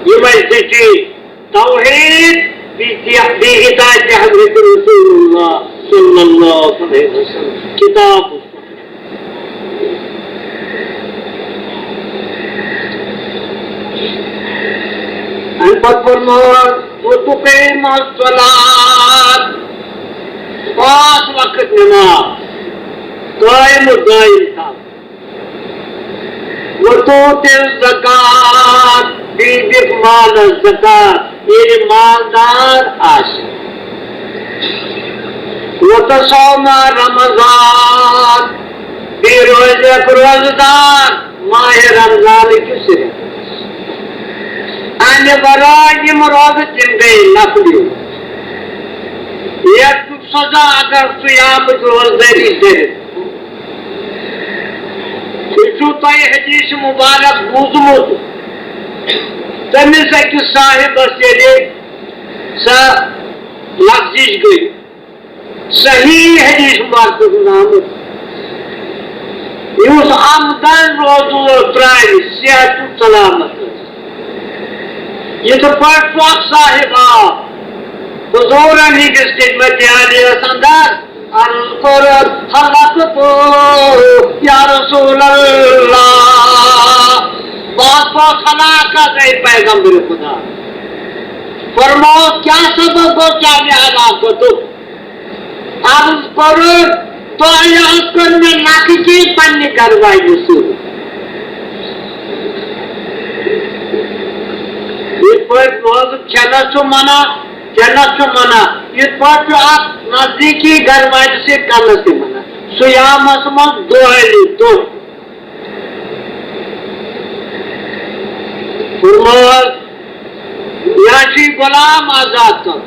یِمے زٕ چیٖز، توحیٖد بیٚیہِ، بیٚیہِ اطاعتِ حضرت رسول اللہ صلی اللہ علیہ وسلم۔ کتاب و سنت۔ اَمہِ پتہٕ فرماوان، وتقیم الصلاۃ، پانٛژھ وقت نماز قٲیِم و دٲیِم تھاوٕنۍ۔ وتؤتی الزکوٰۃ، بیٚیہِ دِکھ مالس زکوٰۃ، ییٚلہِ مالدار آسہِ۔ وتصوم رمضان، بیٚیہِ روزٮ۪کھ روزٕ دار ماہِ رمضان کِس رٮ۪تس۔ اَمہِ ورٲے یِم روزٕ تِم گٔے نفلی۔ یتھ چھُ سزا اگر صیامٕچ روزدٲری کٔرِتھ۔ تُہۍ چھُو تۄہہِ حدیث مبارک بوٗزمُت، تٔمِس أکِس صاحبس ییٚلہِ سۄ لفظش گٔے، صحیح حدیث مبارکس منٛز آمُت، یُس عمدن روزٕ اوس ترٛامہِ، صحت و سلامت ٲس۔ یِتھ پٲٹھۍ چھُ اکھ صاحب آو، حضورن ہٕنٛدِس خدمت عالیَس اندر عرض کوٚر، حلقت یا رسول اللہ، بہٕ ہسا گوس ہلاک، اے پیغمبر خدا۔ فرمووُکھ، کیٛاہ سبب گوٚو چانہِ ہلاکتُک؟ عرض کوٚرُن، تۄہہِ حظ کٔر مےٚ نکہٕ چیٖز پننہِ گرٕ واجہِ سۭتۍ۔ یِتھ پٲٹھۍ روزٕ کھٮ۪نس چھُ منع، چٮ۪نس چھُ منع، یِتھ پٲٹھۍ چھُ اکھ نزدیٖکی گرٕ واجہِ سۭتۍ کرنس تہِ منع۔ صیامس منٛز دۄہلہِ دۄہ۔ فرمووُس، یا چھُے غلام آزاد کرُن۔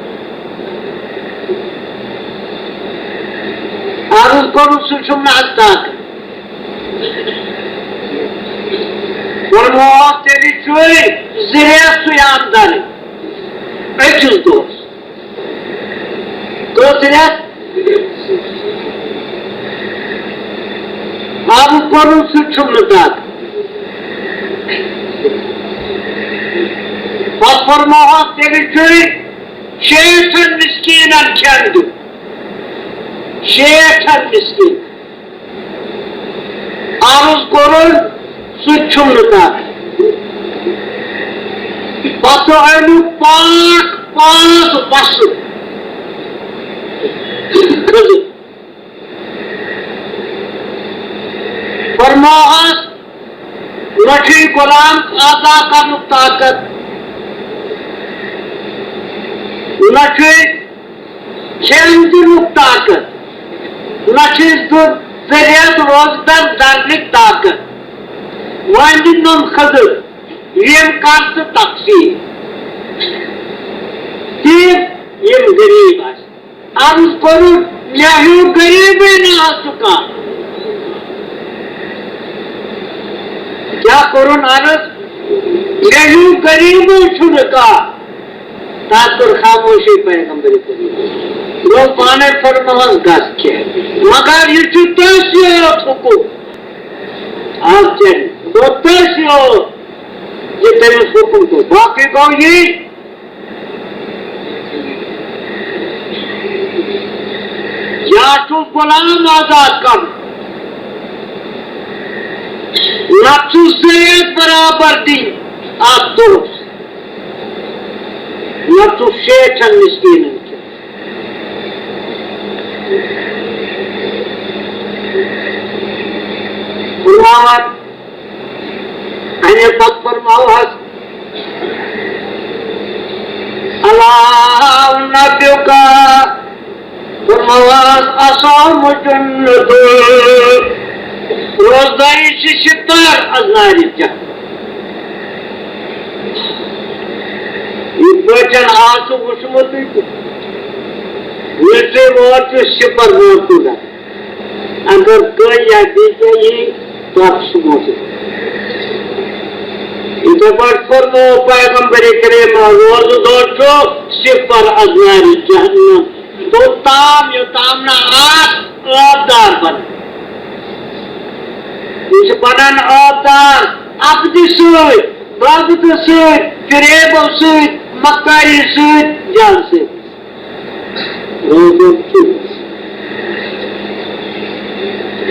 عرض کوٚرُن، سُہ چھُم نہٕ حظ طاقت۔ فرمووُس، تیٚلہِ چھُے زٕ رٮ۪تھ صیام دَرٕنۍ أکِس دۄہس۔ کٔژ رٮ۪تھ؟ عرض کوٚرُن، سُہ چھُم نہٕ دَگ۔ پتہٕ فرمووُس، تیٚلہِ چھُے شیٹھن مسکیٖنن کھٮ۪ن دیُن۔ شیٹھن مسکیٖن۔ عرض کوٚرُن، سُہ تہِ چھُم نہٕ تَتھ۔ پتہٕ اَمیُک پاک پانٛژھ وَسہٕ۔ فرموہس، نہ چھُے غلام آزاد کرنُک طاقت، نہ چھُے کھٮ۪ن دِنُک طاقت، نہ چھُے زٕ زٕ رٮ۪تھ روزدر درنٕکۍ طاقت۔ وۄنۍ دِ نُن خٔزٕر، یِم کر ژٕ تقسیٖم۔ تِم یِم غریٖب آسن۔ عرض کوٚرُن، مےٚ ہیوٗ غریٖبٕے نہ حظ چھُ کانٛہہ۔ کیٛاہ کوٚرُن عرض؟ مےٚ ہیوٗ غریٖبٕے چھُنہٕ کانٛہہ۔ تَتھ کٔر خاموشی پیغمبر کریم۔ گوٚو پانے فرماوان گژھ کھےٚ۔ مگر یہِ چھُ تٔمۍ سٕے یوت حُکُم۔ اَز کیٛاہ گوٚو تٔمۍ سٕے یوت یہِ تٔمِس حُکُم کوٚر۔ باقٕے گوٚو یی۔ یا چھُ غلام آزاد کرُن، نتہٕ چھُ زٕ رٮ۪تھ برابر دِنۍ اتھ دۄہس، نتہٕ چھُ شیٹھن مسکیٖنن کھیوٚن۔ فرماوان، اَمہِ پتہٕ فرماوہس، الا انبئک، فرماوہس، الصوم جنۃ، روزداری چھِ سِپر از نارِ جہنم۔ یِتھ پٲٹھۍ آسُ وُچھمُتٕے تہِ، یُس تہِ ووت چھُ سِپر ووت تہِ۔ اگر کٲنٛسہِ یا بیٚیہِ کینٛہہ یی، تَتھ چھُ موجود۔ یِتھے پٲٹھۍ فرموو پیغمبر کریم، روزٕ دۄہ چھُ سِپر از نارِ جہنم۔ توٚتام یوٚتام نہٕ اکھ ٲبدار بنہِ۔ یہِ چھُ بنان ٲبدار اَپزِ سۭتۍ، بغضہٕ سۭتۍ، فریبو سۭتۍ، مکاری سۭتۍ، جال سۭتۍ۔ روزُن چھُ۔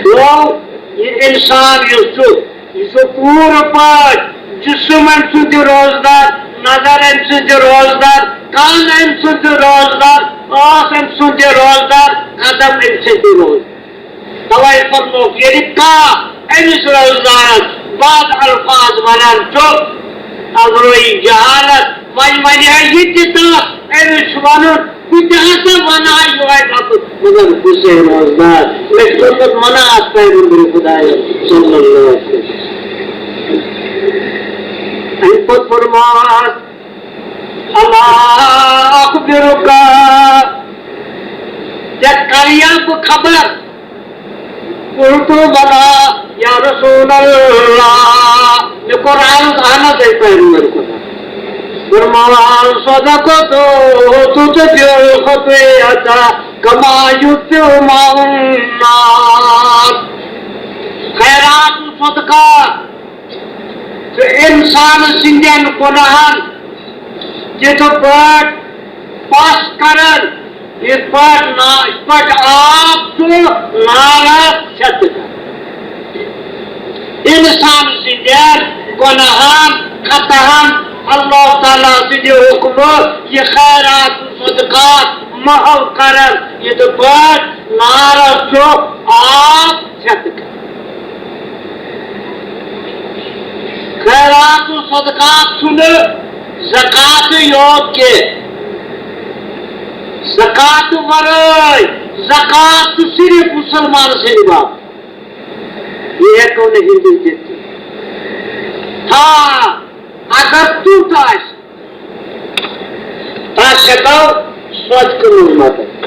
گوٚو، یہِ اِنسان یُس چھُ، یہِ چھُ پوٗرٕ پٲٹھۍ جسم أمۍ سُنٛد تہِ روزدار، نظر أمۍ سُنٛد تہِ روزدار، کان أمۍ سُنٛد تہِ روزدار، ٲس أمۍ سُنٛد تہِ روزدار، قدم أمۍ سٕنٛدۍ تہِ روزدار۔ توے فرمووُکھ، ییٚلہِ کانٛہہ أمِس روزدارس بعض الفاظ ونان چھُ، اگروی جہالت، وۄنۍ ونہِ ہا یہِ تہِ تہٕ أمِس چھُ ونُن، بہٕ تہِ ہسا ونہٕ ہا یِہوے لفظ، مگر بہٕ چھُسے روزدار، مےٚ چھُ کوٚرمُت منع اتھ پیغمبر خدایس صلی اللہ علیہ وسلم۔ امہِ پتہٕ فرماوہس، الا اخبرک، ژےٚ کریا بہٕ خبر؟ قلت بلی یا رسول اللہ، مےٚ کوٚر عرض، اہن حظ، اے پیغمبر خدا۔ فرماوان، صدقۃ تطفئ الخطیئۃ کما یطفئ الماء النار۔ خیرات و صدقہ چھُ اِنسان سٕنٛدٮ۪ن گۄناہن تِتھٕ پٲٹھۍ پس کران، یِتھ پٲٹھۍ نا-، یِتھ پٲٹھۍ آب چھُ نارس چھٮ۪تھ کران۔ انسان سٕنٛدٮ۪ن گۄناہن، خطاہن اللہ تعالیٰ سٕنٛدِ حُکمہٕ یہِ خیرات و صدقات محو کران، یِتھ پٲٹھۍ نارس چھُ آب چھٮ۪تھ کران۔ خیرات و صدقات چھُنہٕ زکاتٕے یوت کینٛہہ۔ زکات ورٲے، زکات چھُ صرف مسلمان سٕنٛدِ باپتھ۔ یہِ ہٮ۪کو نہٕ ہندو دِتھ کینٛہہ۔ ہاں، اگر تیُتھ آسہِ، تس ہٮ۪کو صدقہٕ منٛز مدد۔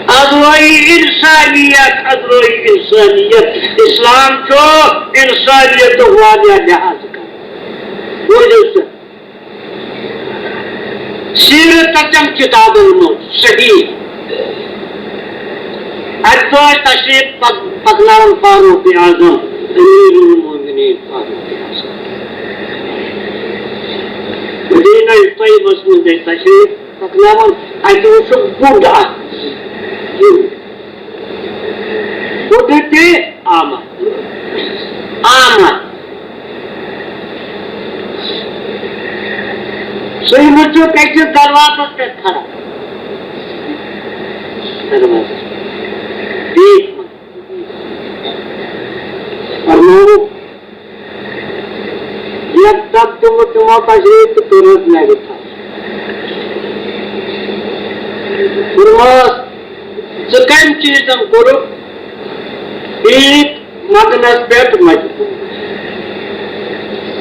ازوٲیی انسانیت، ازوٲیی انسانیت۔ اسلام چھُ انسانیتُک واریاہ لحاظ کران۔ بوٗزِو سا، سیرت تہٕ تِم کِتابَن منٛز صحیح۔ اَتہِ چھُ اَسہِ تشریٖف پک-، پَکناوان فاروق اعظم، امیر المومنین فاروق اعظم۔ مدینہ طیبس منٛز گٔے تشریٖف پَکناوان، اَتہِ وٕچھُکھ بوٚڑ اَکھ۔ بوٚڑ تہِ آمد۔ آمد۔ سُے وٕچھُکھ أکِس دروازس پٮ۪ٹھ کھڑا۔ دروازس۔ بیٖٹھ۔ فرمووُکھ، یَتھ دَب تِمو تِمو تَجرُبہٕ تہٕ کٔرٕس نَرِ تھَپھ۔ فرمووُس، ژٕ کَمہِ چیٖزَن کوٚرُکھ عیٖد مَنٛگنَس پٮ۪ٹھ مجبوٗر؟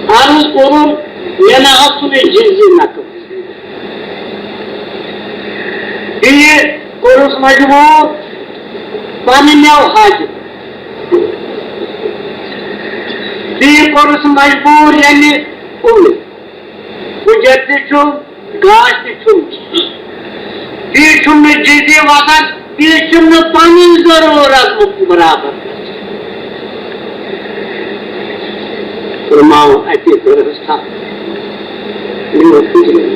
عرض کوٚرُن، مےٚ نہ حظ چھُنہٕ یہِ جِزیہِ نقٕل۔ بیٚیہِ کوٚرُس مجبوٗر پنٕنیو حاجتو۔ بیٚیہِ کوٚرُس مجبوٗر ییٚلہِ اوٚن۔ کُجر تہِ چھُم، گاش تہِ چھُم۔ بیٚیہِ چھُم نہٕ جِزیہِ وَسان، بیٚیہِ چھُم نہٕ پنٕنۍ ضروٗرت برابر گژھان۔ فرماوُن اَتی گٔرہستھا۔ نیوٗ فِکرِ۔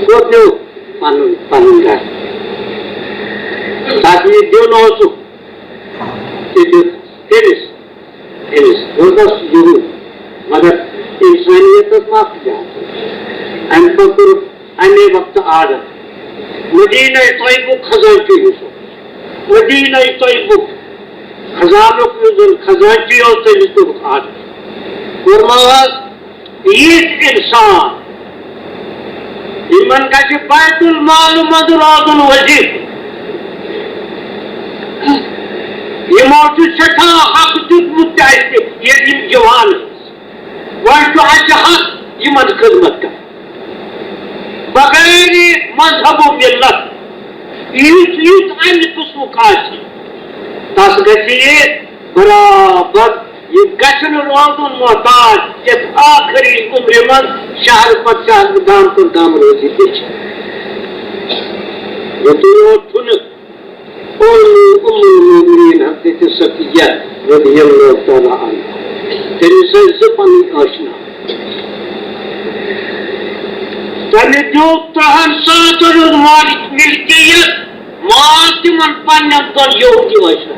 کوٚت نیوٗ؟ پنُن، پنُن گرٕ۔ تَس یہِ دیُن اوسُکھ، تہِ دیُت تٔمِس، أمِس۔ روٗدس یِہُنٛد، مگر اِنسٲنیتس ما آسہِ زیادٕ۔ اَمہِ پتہٕ کوٚرُکھ اَمے وقتہٕ آرڈر۔ مدینہ طیبُک خزانچی یُس اوس، مدینہ طیبُک خزانُک یُس زن خزانچی اوس، تٔمِس کوٚرُکھ آرڈر۔ کوٚرماوہس یِتھۍ اِنسان، یِمن گژھِ بیت المال منٛز روزُن وظیفہٕ۔ یِمو چھُ سٮ۪ٹھاہ حق دیُتمُت تہِ اَسہِ، ییٚلہِ یِم جوان ٲسۍ۔ وۄنۍ چھُ اَسہِ حق یِمن خدمت کرٕنۍ۔ بغیر مذہب و ملت یُتھ، یُتھ اَمہِ قٕسمُک آسہِ، تَس گژھِ یہِ برابر، یہِ گژھِ نہٕ روزُن محتاج یَتھ ٲخری عمرِ منٛز شہر پتہٕ شہر، گام پتہٕ گام روزِ بیٚچھِ۔ یُتُے یوت چھُنہٕ، اوٚن ام المومنین حضرت صفیہ رضی اللہ تعالیٰ عنہا۔ تٔمِس ٲسۍ زٕ پنٕنۍ آشنا۔ تٔمۍ دیُت ترٛہن ساعتن ہُنٛد مالک ملکیت، مال تِمن پننٮ۪ن دۄن یہودی آشنا۔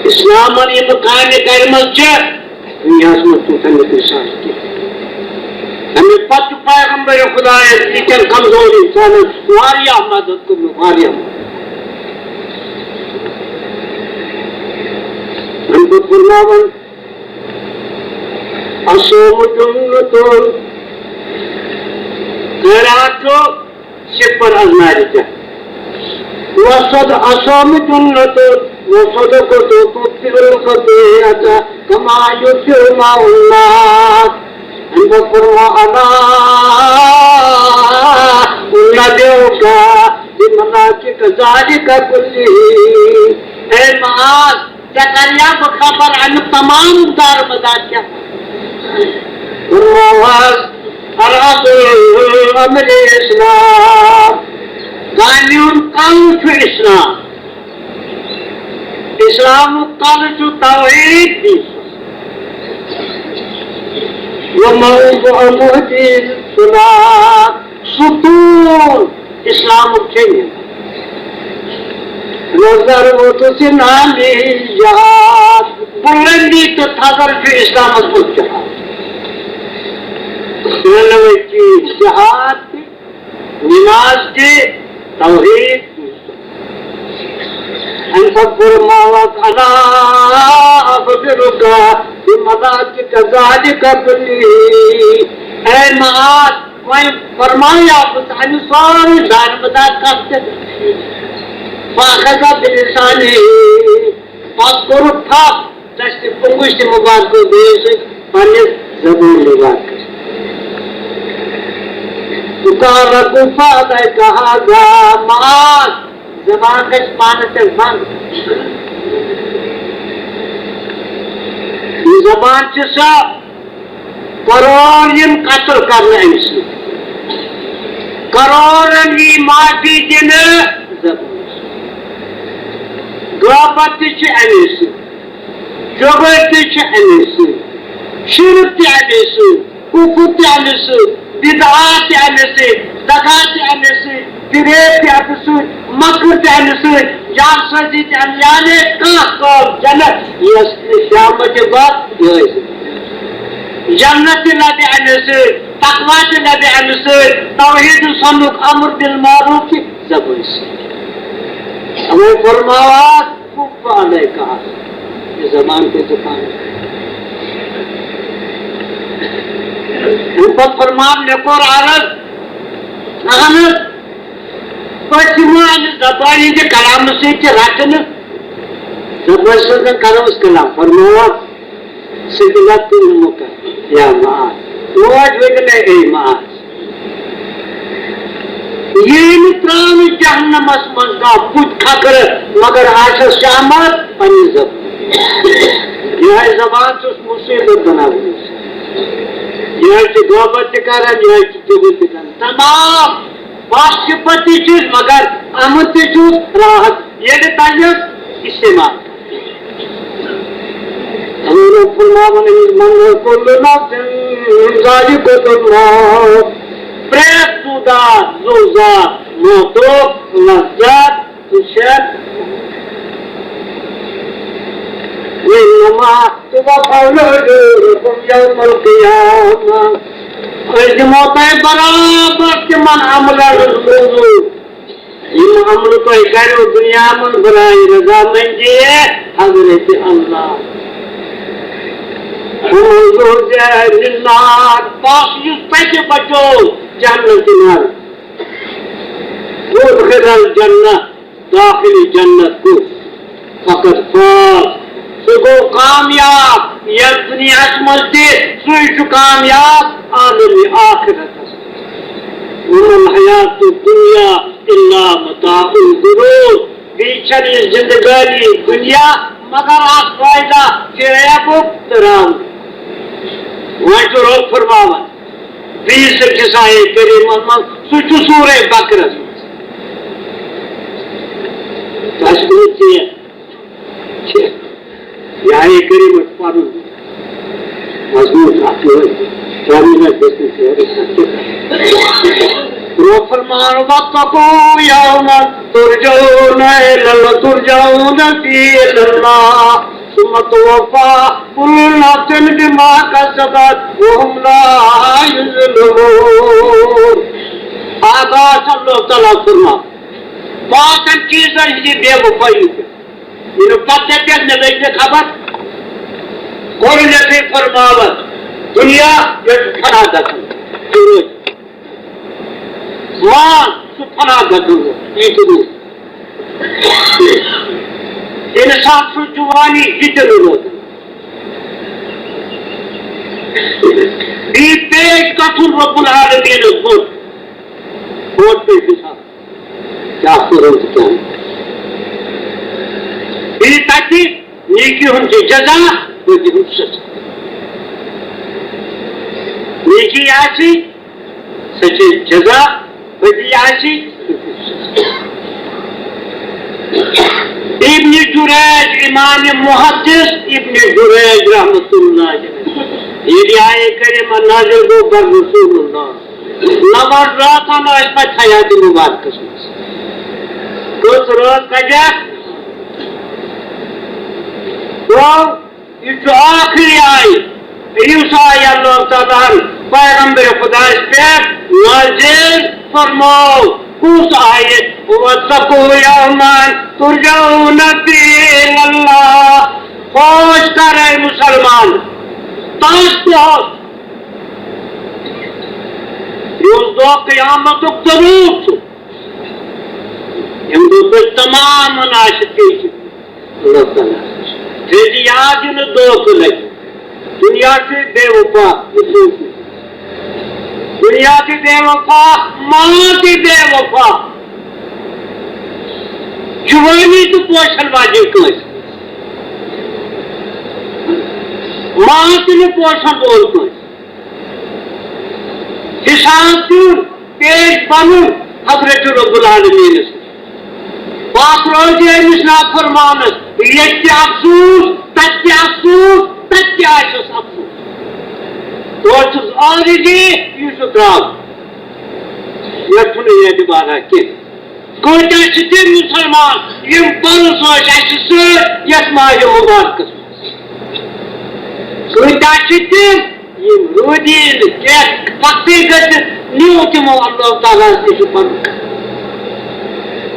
اسلامن یِم کامہِ کرِمژٕ چھِ، دُنیاہَس منٛز چھُنہٕ تَمیُک مثال کینٛہہ۔ تَمہِ پتہٕ چھُ پیغمبر خدایَس یِتھٮ۪ن کمزور اِنسانَن واریاہ مدد کوٚرمُت، واریاہ مدد۔ اَمہِ پتہٕ فرماوان، الصوم جنة، خیرات چھُ صفر از نارِ جہنم۔ وصد-، الصوم جنة، والصدقة تطفئ الخطيئة كما يطفئ الماء النار۔ اَمہِ پتہٕ فرموو، ألا أنبئك بمناسك ذلك كله۔ اے معاذ، ژےٚ کریا بہٕ خبر اَمیُک تمام دارمدار کیٛاہ؟ فرمووس، رأس الأمر الإسلام۔ کامہِ ہُنٛد کَل چھُ اِسلام۔ اِسلامُک کَل چھُ توحیٖد۔ وموضع محدث صلاة، ستون اسلامک چھے نماز۔ وذروة سنامه جهاد، بلندی تہٕ تھزر چھُ اسلامس منٛز جہاد۔ ترٛٮ۪نوَے چیٖز، جہاد تہِ، نماز تہِ، توحید تہِ۔ أمۍ پتہٕ فرماوس، ألا أخبرك بملاذك ذلك كله؟ اے معاذ، وۄنۍ فرمایا بہٕ ژےٚ اَمہِ سورُے دارمدار کتھ تہِ۔ فأخذ بلسانه، پتہٕ کوٚرُکھ تھپھ دستِ پنگُش تہِ مبارک بیٚیہِ سۭتۍ پننہِ زبٲنۍ مبارک۔ تُکارکُ فعلیک ہذا معاذ، زبان گژھِ پانس پٮ۪ٹھ بند۔ یہِ زبان چھِ سۄ کرور یِن قتل کرنہٕ اَمہِ سۭتۍ، کرورن یی معافی دِنہٕ زبٲنۍ سۭتۍ۔ غٲبت تہِ چھِ اَمے سۭتۍ، چۄغٕلۍ تہِ چھِ اَمے سۭتۍ، شرک تہِ اَمے سۭتۍ، کفر تہِ اَمے سۭتۍ، بدعات تہِ اَمے سۭتۍ، دغا تہِ اَمے سۭتۍ، فریب تہِ اَمے سۭتۍ، مکر تہِ اَمے سۭتۍ، جعل سازی تہِ اَمے، یعنی کانٛہہ کٲم جنت یۄس نہٕ شہوت بعد یِہوٚے سۭتۍ۔ جنت تہِ لبہِ اَمے سۭتۍ، تقوی تہِ لبہِ اَمے سۭتۍ، توحید سنُک، امر بالمعروف تہِ زبٲنۍ سۭتۍ۔ اَوَے فرماوان، کف علیک، یہِ زبان کٔرۍ زِ پانہٕ۔ اَمہِ پتہٕ فرمان، مےٚ کوٚر عرض، اہن حظ، أسۍ یِمو اَمہِ زبانہِ ہٕنٛدِ کلامہٕ سۭتۍ تہِ رٹنہٕ۔ زبٲنۍ سۭتۍ کرو أسۍ کلام، فرماوان، ثقلت امک یا معاذ، موج ؤنۍ مےٚ، اے معاذ، یی نہٕ ترٛاونہٕ جہنمس منٛز کانٛہہ بُتھ کھکھرٕ، مگر آسٮ۪س شہمت پننہِ زبٲنۍ۔ یِہوٚے زبان چھُس مُصیبت بناوان۔ یِہوٚے چھِ غٲبت تہِ کران، یِہوٚے چھِ چُغل تہِ کران۔ تمام وصف تہِ چھُس، مگر امن تہِ چھُس، راحت۔ ییٚلہِ تَلٮ۪س استعمال۔ حضور فرماوان، من کل نفس ذائقۃ الموت، پرٛٮ۪تھ زُو دار، زُو زار موتُک لذت وٕچھن۔ وانما توفون اجورکم یوم القیامہ، أسۍ دِمو تۄہہِ برابر تِمن عملن ہٕنٛز موٚزوٗرۍ۔ یِم عملہٕ تۄہہِ کَریو دُنیا منٛز برائے رضامندی حضرت اللہ۔ ومن زحزح عن النار، پس یُس تَتہِ بچو جہنم کہِ نارٕ۔ وادخل الجنہ، داخل جنت گوٚو، فقد فاز، سُہ گوٚو کامیاب یَتھ دُنیاہَس منٛز تہِ، سُے چھُ کامیاب عالمِ آخرتَس۔ وما الحیات الدنیا الا متاع الغرور، بیٚیہِ چھَنہٕ یہِ زندگٲنی دُنیا مگر اکھ فٲیدٕ فریبُک تہٕ راونُک۔ وۄنۍ چھُ رۄب فرماوان بیٚیِس أکِس آیے کریٖمَس منٛز، سُہ چھُ سورہ بقرس منٛز۔ تۄہہِ چھُ نہٕ ژیر۔ چھِ۔ یہِ آیے کریٖمہ چھُ پَرُن۔ مضموٗن چھُ اَتھ یِہوٚے۔ پَرُن آسہِ، گژھِ نہٕ ژیر۔ رۄب فرمان، واتقوا یوما ترجعون الی، ترجعون فیہ الی اللہ، ثم توفی کل نفس بما کسبت وهم لا یظلمون۔ آغاز اللہ تعالیٰ فرمان، پانٛژن چیٖزن ہٕنٛدِ بے وفٲیی پٮ۪ٹھ۔ ییٚلہِ پتہٕ ژےٚ پٮ۪ٹھ مےٚ لٔج نہٕ خبر، کوٚر مےٚ تۄہہِ فرماوان، دُنیا یہِ چھُ فنا گژھُن، یہِ روزِ۔ مال چھُ فنا گژھُن، یہِ تہِ روٗد۔ اِنسان سٕنٛز جوانی، یہِ تہِ نہٕ روزُن۔ بیٚیہِ پیش گژھُن رب العالمیٖنَس برونٛٹھ، برونٛٹھ پیش گژھان۔ کیٛاہ کوٚرُن تہٕ کیٛاہ نہٕ۔ بیٚیہِ تَتہِ نیکی ہُنٛد چھُ جزا، بدی ہُنٛد سزا۔ نیکی آسہِ، سۄ چھِ جزا، بدی آسہِ، سۄ چھِ سزا۔ ابن جریج، امام محدث ابن جریج رحمۃ اللہ علیہ، ییٚلہِ آیہِ کریمہ نازل گوٚو بر رسول اللہ، نماز راتھ ہن ٲسۍ پتہٕ حیات مبارکس منٛز۔ کٔژ رٲژ کجا؟ گوٚو، یہِ چھُ ٲخری آیہِ، یُس آیہِ اللہ تعالیٰ ہن پیغمبر خدایس پٮ۪ٹھ نازل فرموو۔ کُس آیہِ؟ وَاتَّقُوا يَوْمًا تُرْجَعُونَ فِيهِ إِلَى اللَّهِ۔ ہوش کر اے مسلمان، تس دۄہس، یُس دۄہ قیامتُک ضروٗر چھُ، ییٚمہِ دۄہ تُہۍ تمام مناسب پیش اللہ تعالیٰ۔ تھٲیزِ یاد، یہِ نہٕ دھوکہٕ لگہِ۔ دُنیا چھُ بے وفا، دُنیا چھُ بے وفا، ماں تہِ بے وفا۔ جوانی تہِ پوشن واجہِ کٲنٛسہِ، ماں تہِ نہٕ پوشن وول کٲنٛسہِ۔ حساب دیُن، پیش بنُن حضرت رب العالمینس۔ پاک روزِ أمِس نافرمانس، ییٚتہِ تہِ افسوٗس، تتہِ تہِ افسوٗس، تتہِ تہِ آسٮ۪س افسوٗس۔ تورٕ چھُس already، یہِ چھُ درٛاو۔ مےٚ چھُنہٕ یہِ اعتبارا کینٛہہ۔ کۭتیٛاہ چھِ تِم مُسلمان، یِم پَرُس ٲسۍ اَسہِ سۭتۍ یَتھ ماہِ مُبارکَس منٛز؟ کۭتیٛاہ چھِ تِم، یِم روٗدی نہٕ کینٛہہ، وقتٕے گٔژھِتھ نیوٗ تِمو اللہ تعالیٰ ہَس نِش پَنُن۔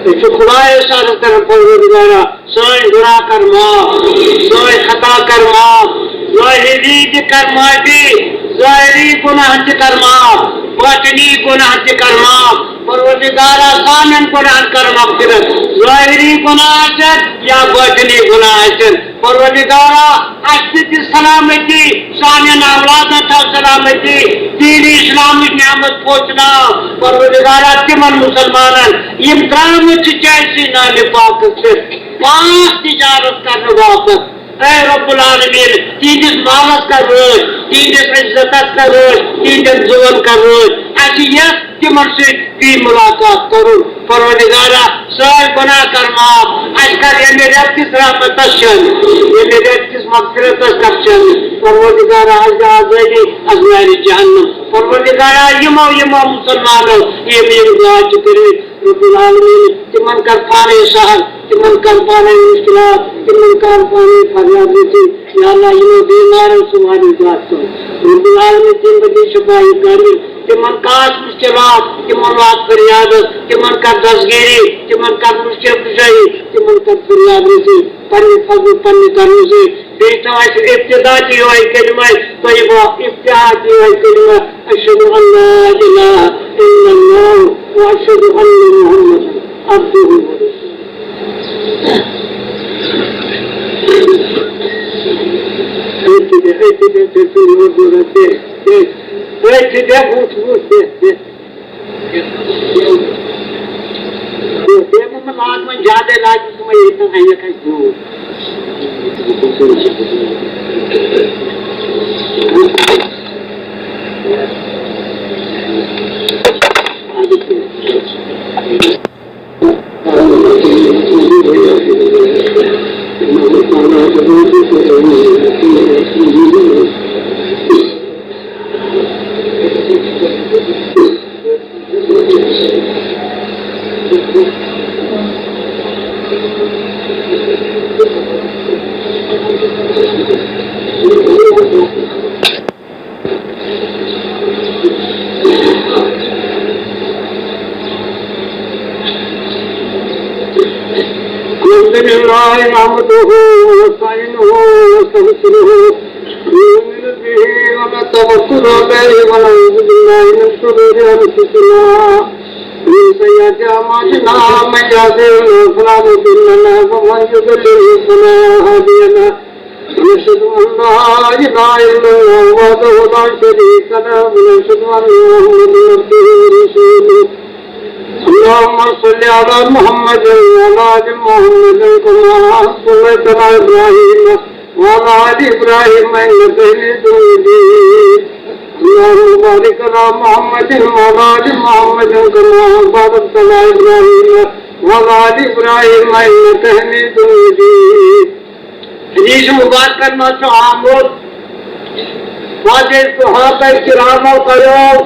أسۍ چھِ خۄدایَس عرض کَران، پروردگارا، سٲنۍ گُناہ کر معاف، سٲنۍ خطا کر معاف، ظٲہری تہِ کر معافی، ظٲہری گُناہ تہِ کر معاف، باطنی گُناہ تہِ کر معاف۔ پروردگارا، سانٮ۪ن گُناہن کر مغفرت، ظٲہری گُناہ آسن یا باطنی گُناہ آسن۔ پروردگارا، اَسہِ تہِ دِ سلامتی، سانٮ۪ن اولادن تھاو سلامتی، دین اسلامٕچ نعمت پہنچناو۔ پروردگارا، تِمن مسلمانن یِم درٛامٕتۍ چھِ چٲنۍسٕے نامہِ پاکس پٮ۪ٹھ، پاک تجارت کرنہٕ باپتھ۔ اے رب العالمین، تِہنٛدِس مالس کر رٲچھ، تِہنٛدِس عزتس کر رٲچھ، تِہنٛدٮ۪ن زُوَن کر رٲچھ۔ اَسہِ یَتھ تِمن سۭتۍ یی مُلاقات کرُن۔ پروردگارا، سٲنۍ گۄناہ کر معاف۔ اَسہِ کر ییٚمہِ رٮ۪تہٕ کِس رحمتس شٲمِل، ییٚمہِ رٮ۪تہٕ کِس مغفرتس کر شٲمِل۔ پروردگارا، اَسہِ دِ آزٲدی از نارِ جہنم۔ پروردگارا، یِمو یِمو مسلمانو یِم یِم دعا چھِ کٔرمٕتۍ، رب العالمین، تِمن کر پانے سہل، تِمن کر پانے مشکلات، تِمن کر پانے فریاد رسی۔ یا اللہ، یِمو بیمارن سُمارن زیادٕ کر۔ رب العالمین، تِم بدی شفا کامل، تِمن کاش مشکلات، تِمن وات فریادس، تِمن کر دستگیری، تِمن کر مشکل کشائی، تِمن کر فریاد رسی۔ پننہِ فضل، پننہِ کرمہٕ سۭتۍ بیٚیہِ تھاو اَسہِ ابتدا تہِ یِہوٚے کلمہ طیبہ، افتتاح تہِ یِہوٚے کلمہ، أشهد أن لا إله إلا الله وأشهد أن محمدا عبده ورسوله۔ أتھۍ تہِ، أتھۍ تہِ، أتھۍ تہِ، أتھۍ تہِ، أتھۍ تہِ، وُچھ، وُچھ، بیٚہہ، بیٚہہ۔ بیٚیہِ ما لاگ وۄنۍ زیادَے لاگہِ ژٕ وۄنۍ ییٚتہِ نَس اَنٮ۪کھ اَسہِ زیوٗٹھ۔ الحمد لله نحمده ونستعينه ونستغفره ونؤمن به ونتوكل عليه ونعوذ بالله من شرور أنفسنا ومن سيئات أعمالنا. من يهده الله فلا مضل له ومن يضلل فلا هادي له. ونشهد أن لا إله إلا الله وحده لا شريك له، ونشهد أن محمدا عبده ورسوله. اللهم صل على محمد وعلى آل محمد كما صليت على إبراهيم وعلى آل إبراهيم إنك حميد مجيد. اللهم بارك على محمد وعلى آل محمد كما باركت على إبراهيم وعلى آل إبراهيم إنك حميد مجيد. حدیث مبارکن منٛز چھُ آمُت، پتہٕ ییٚلہِ صحابہ کرامو کریو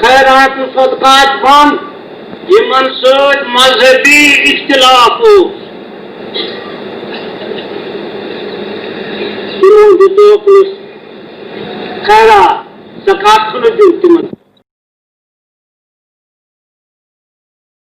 خیرات و صدقات بند، یِمن سۭتۍ مذہبی اختلاف اوس، تِمو دِتُکھ نہٕ خیرات، زکات چھُنہٕ دیُن تِمن۔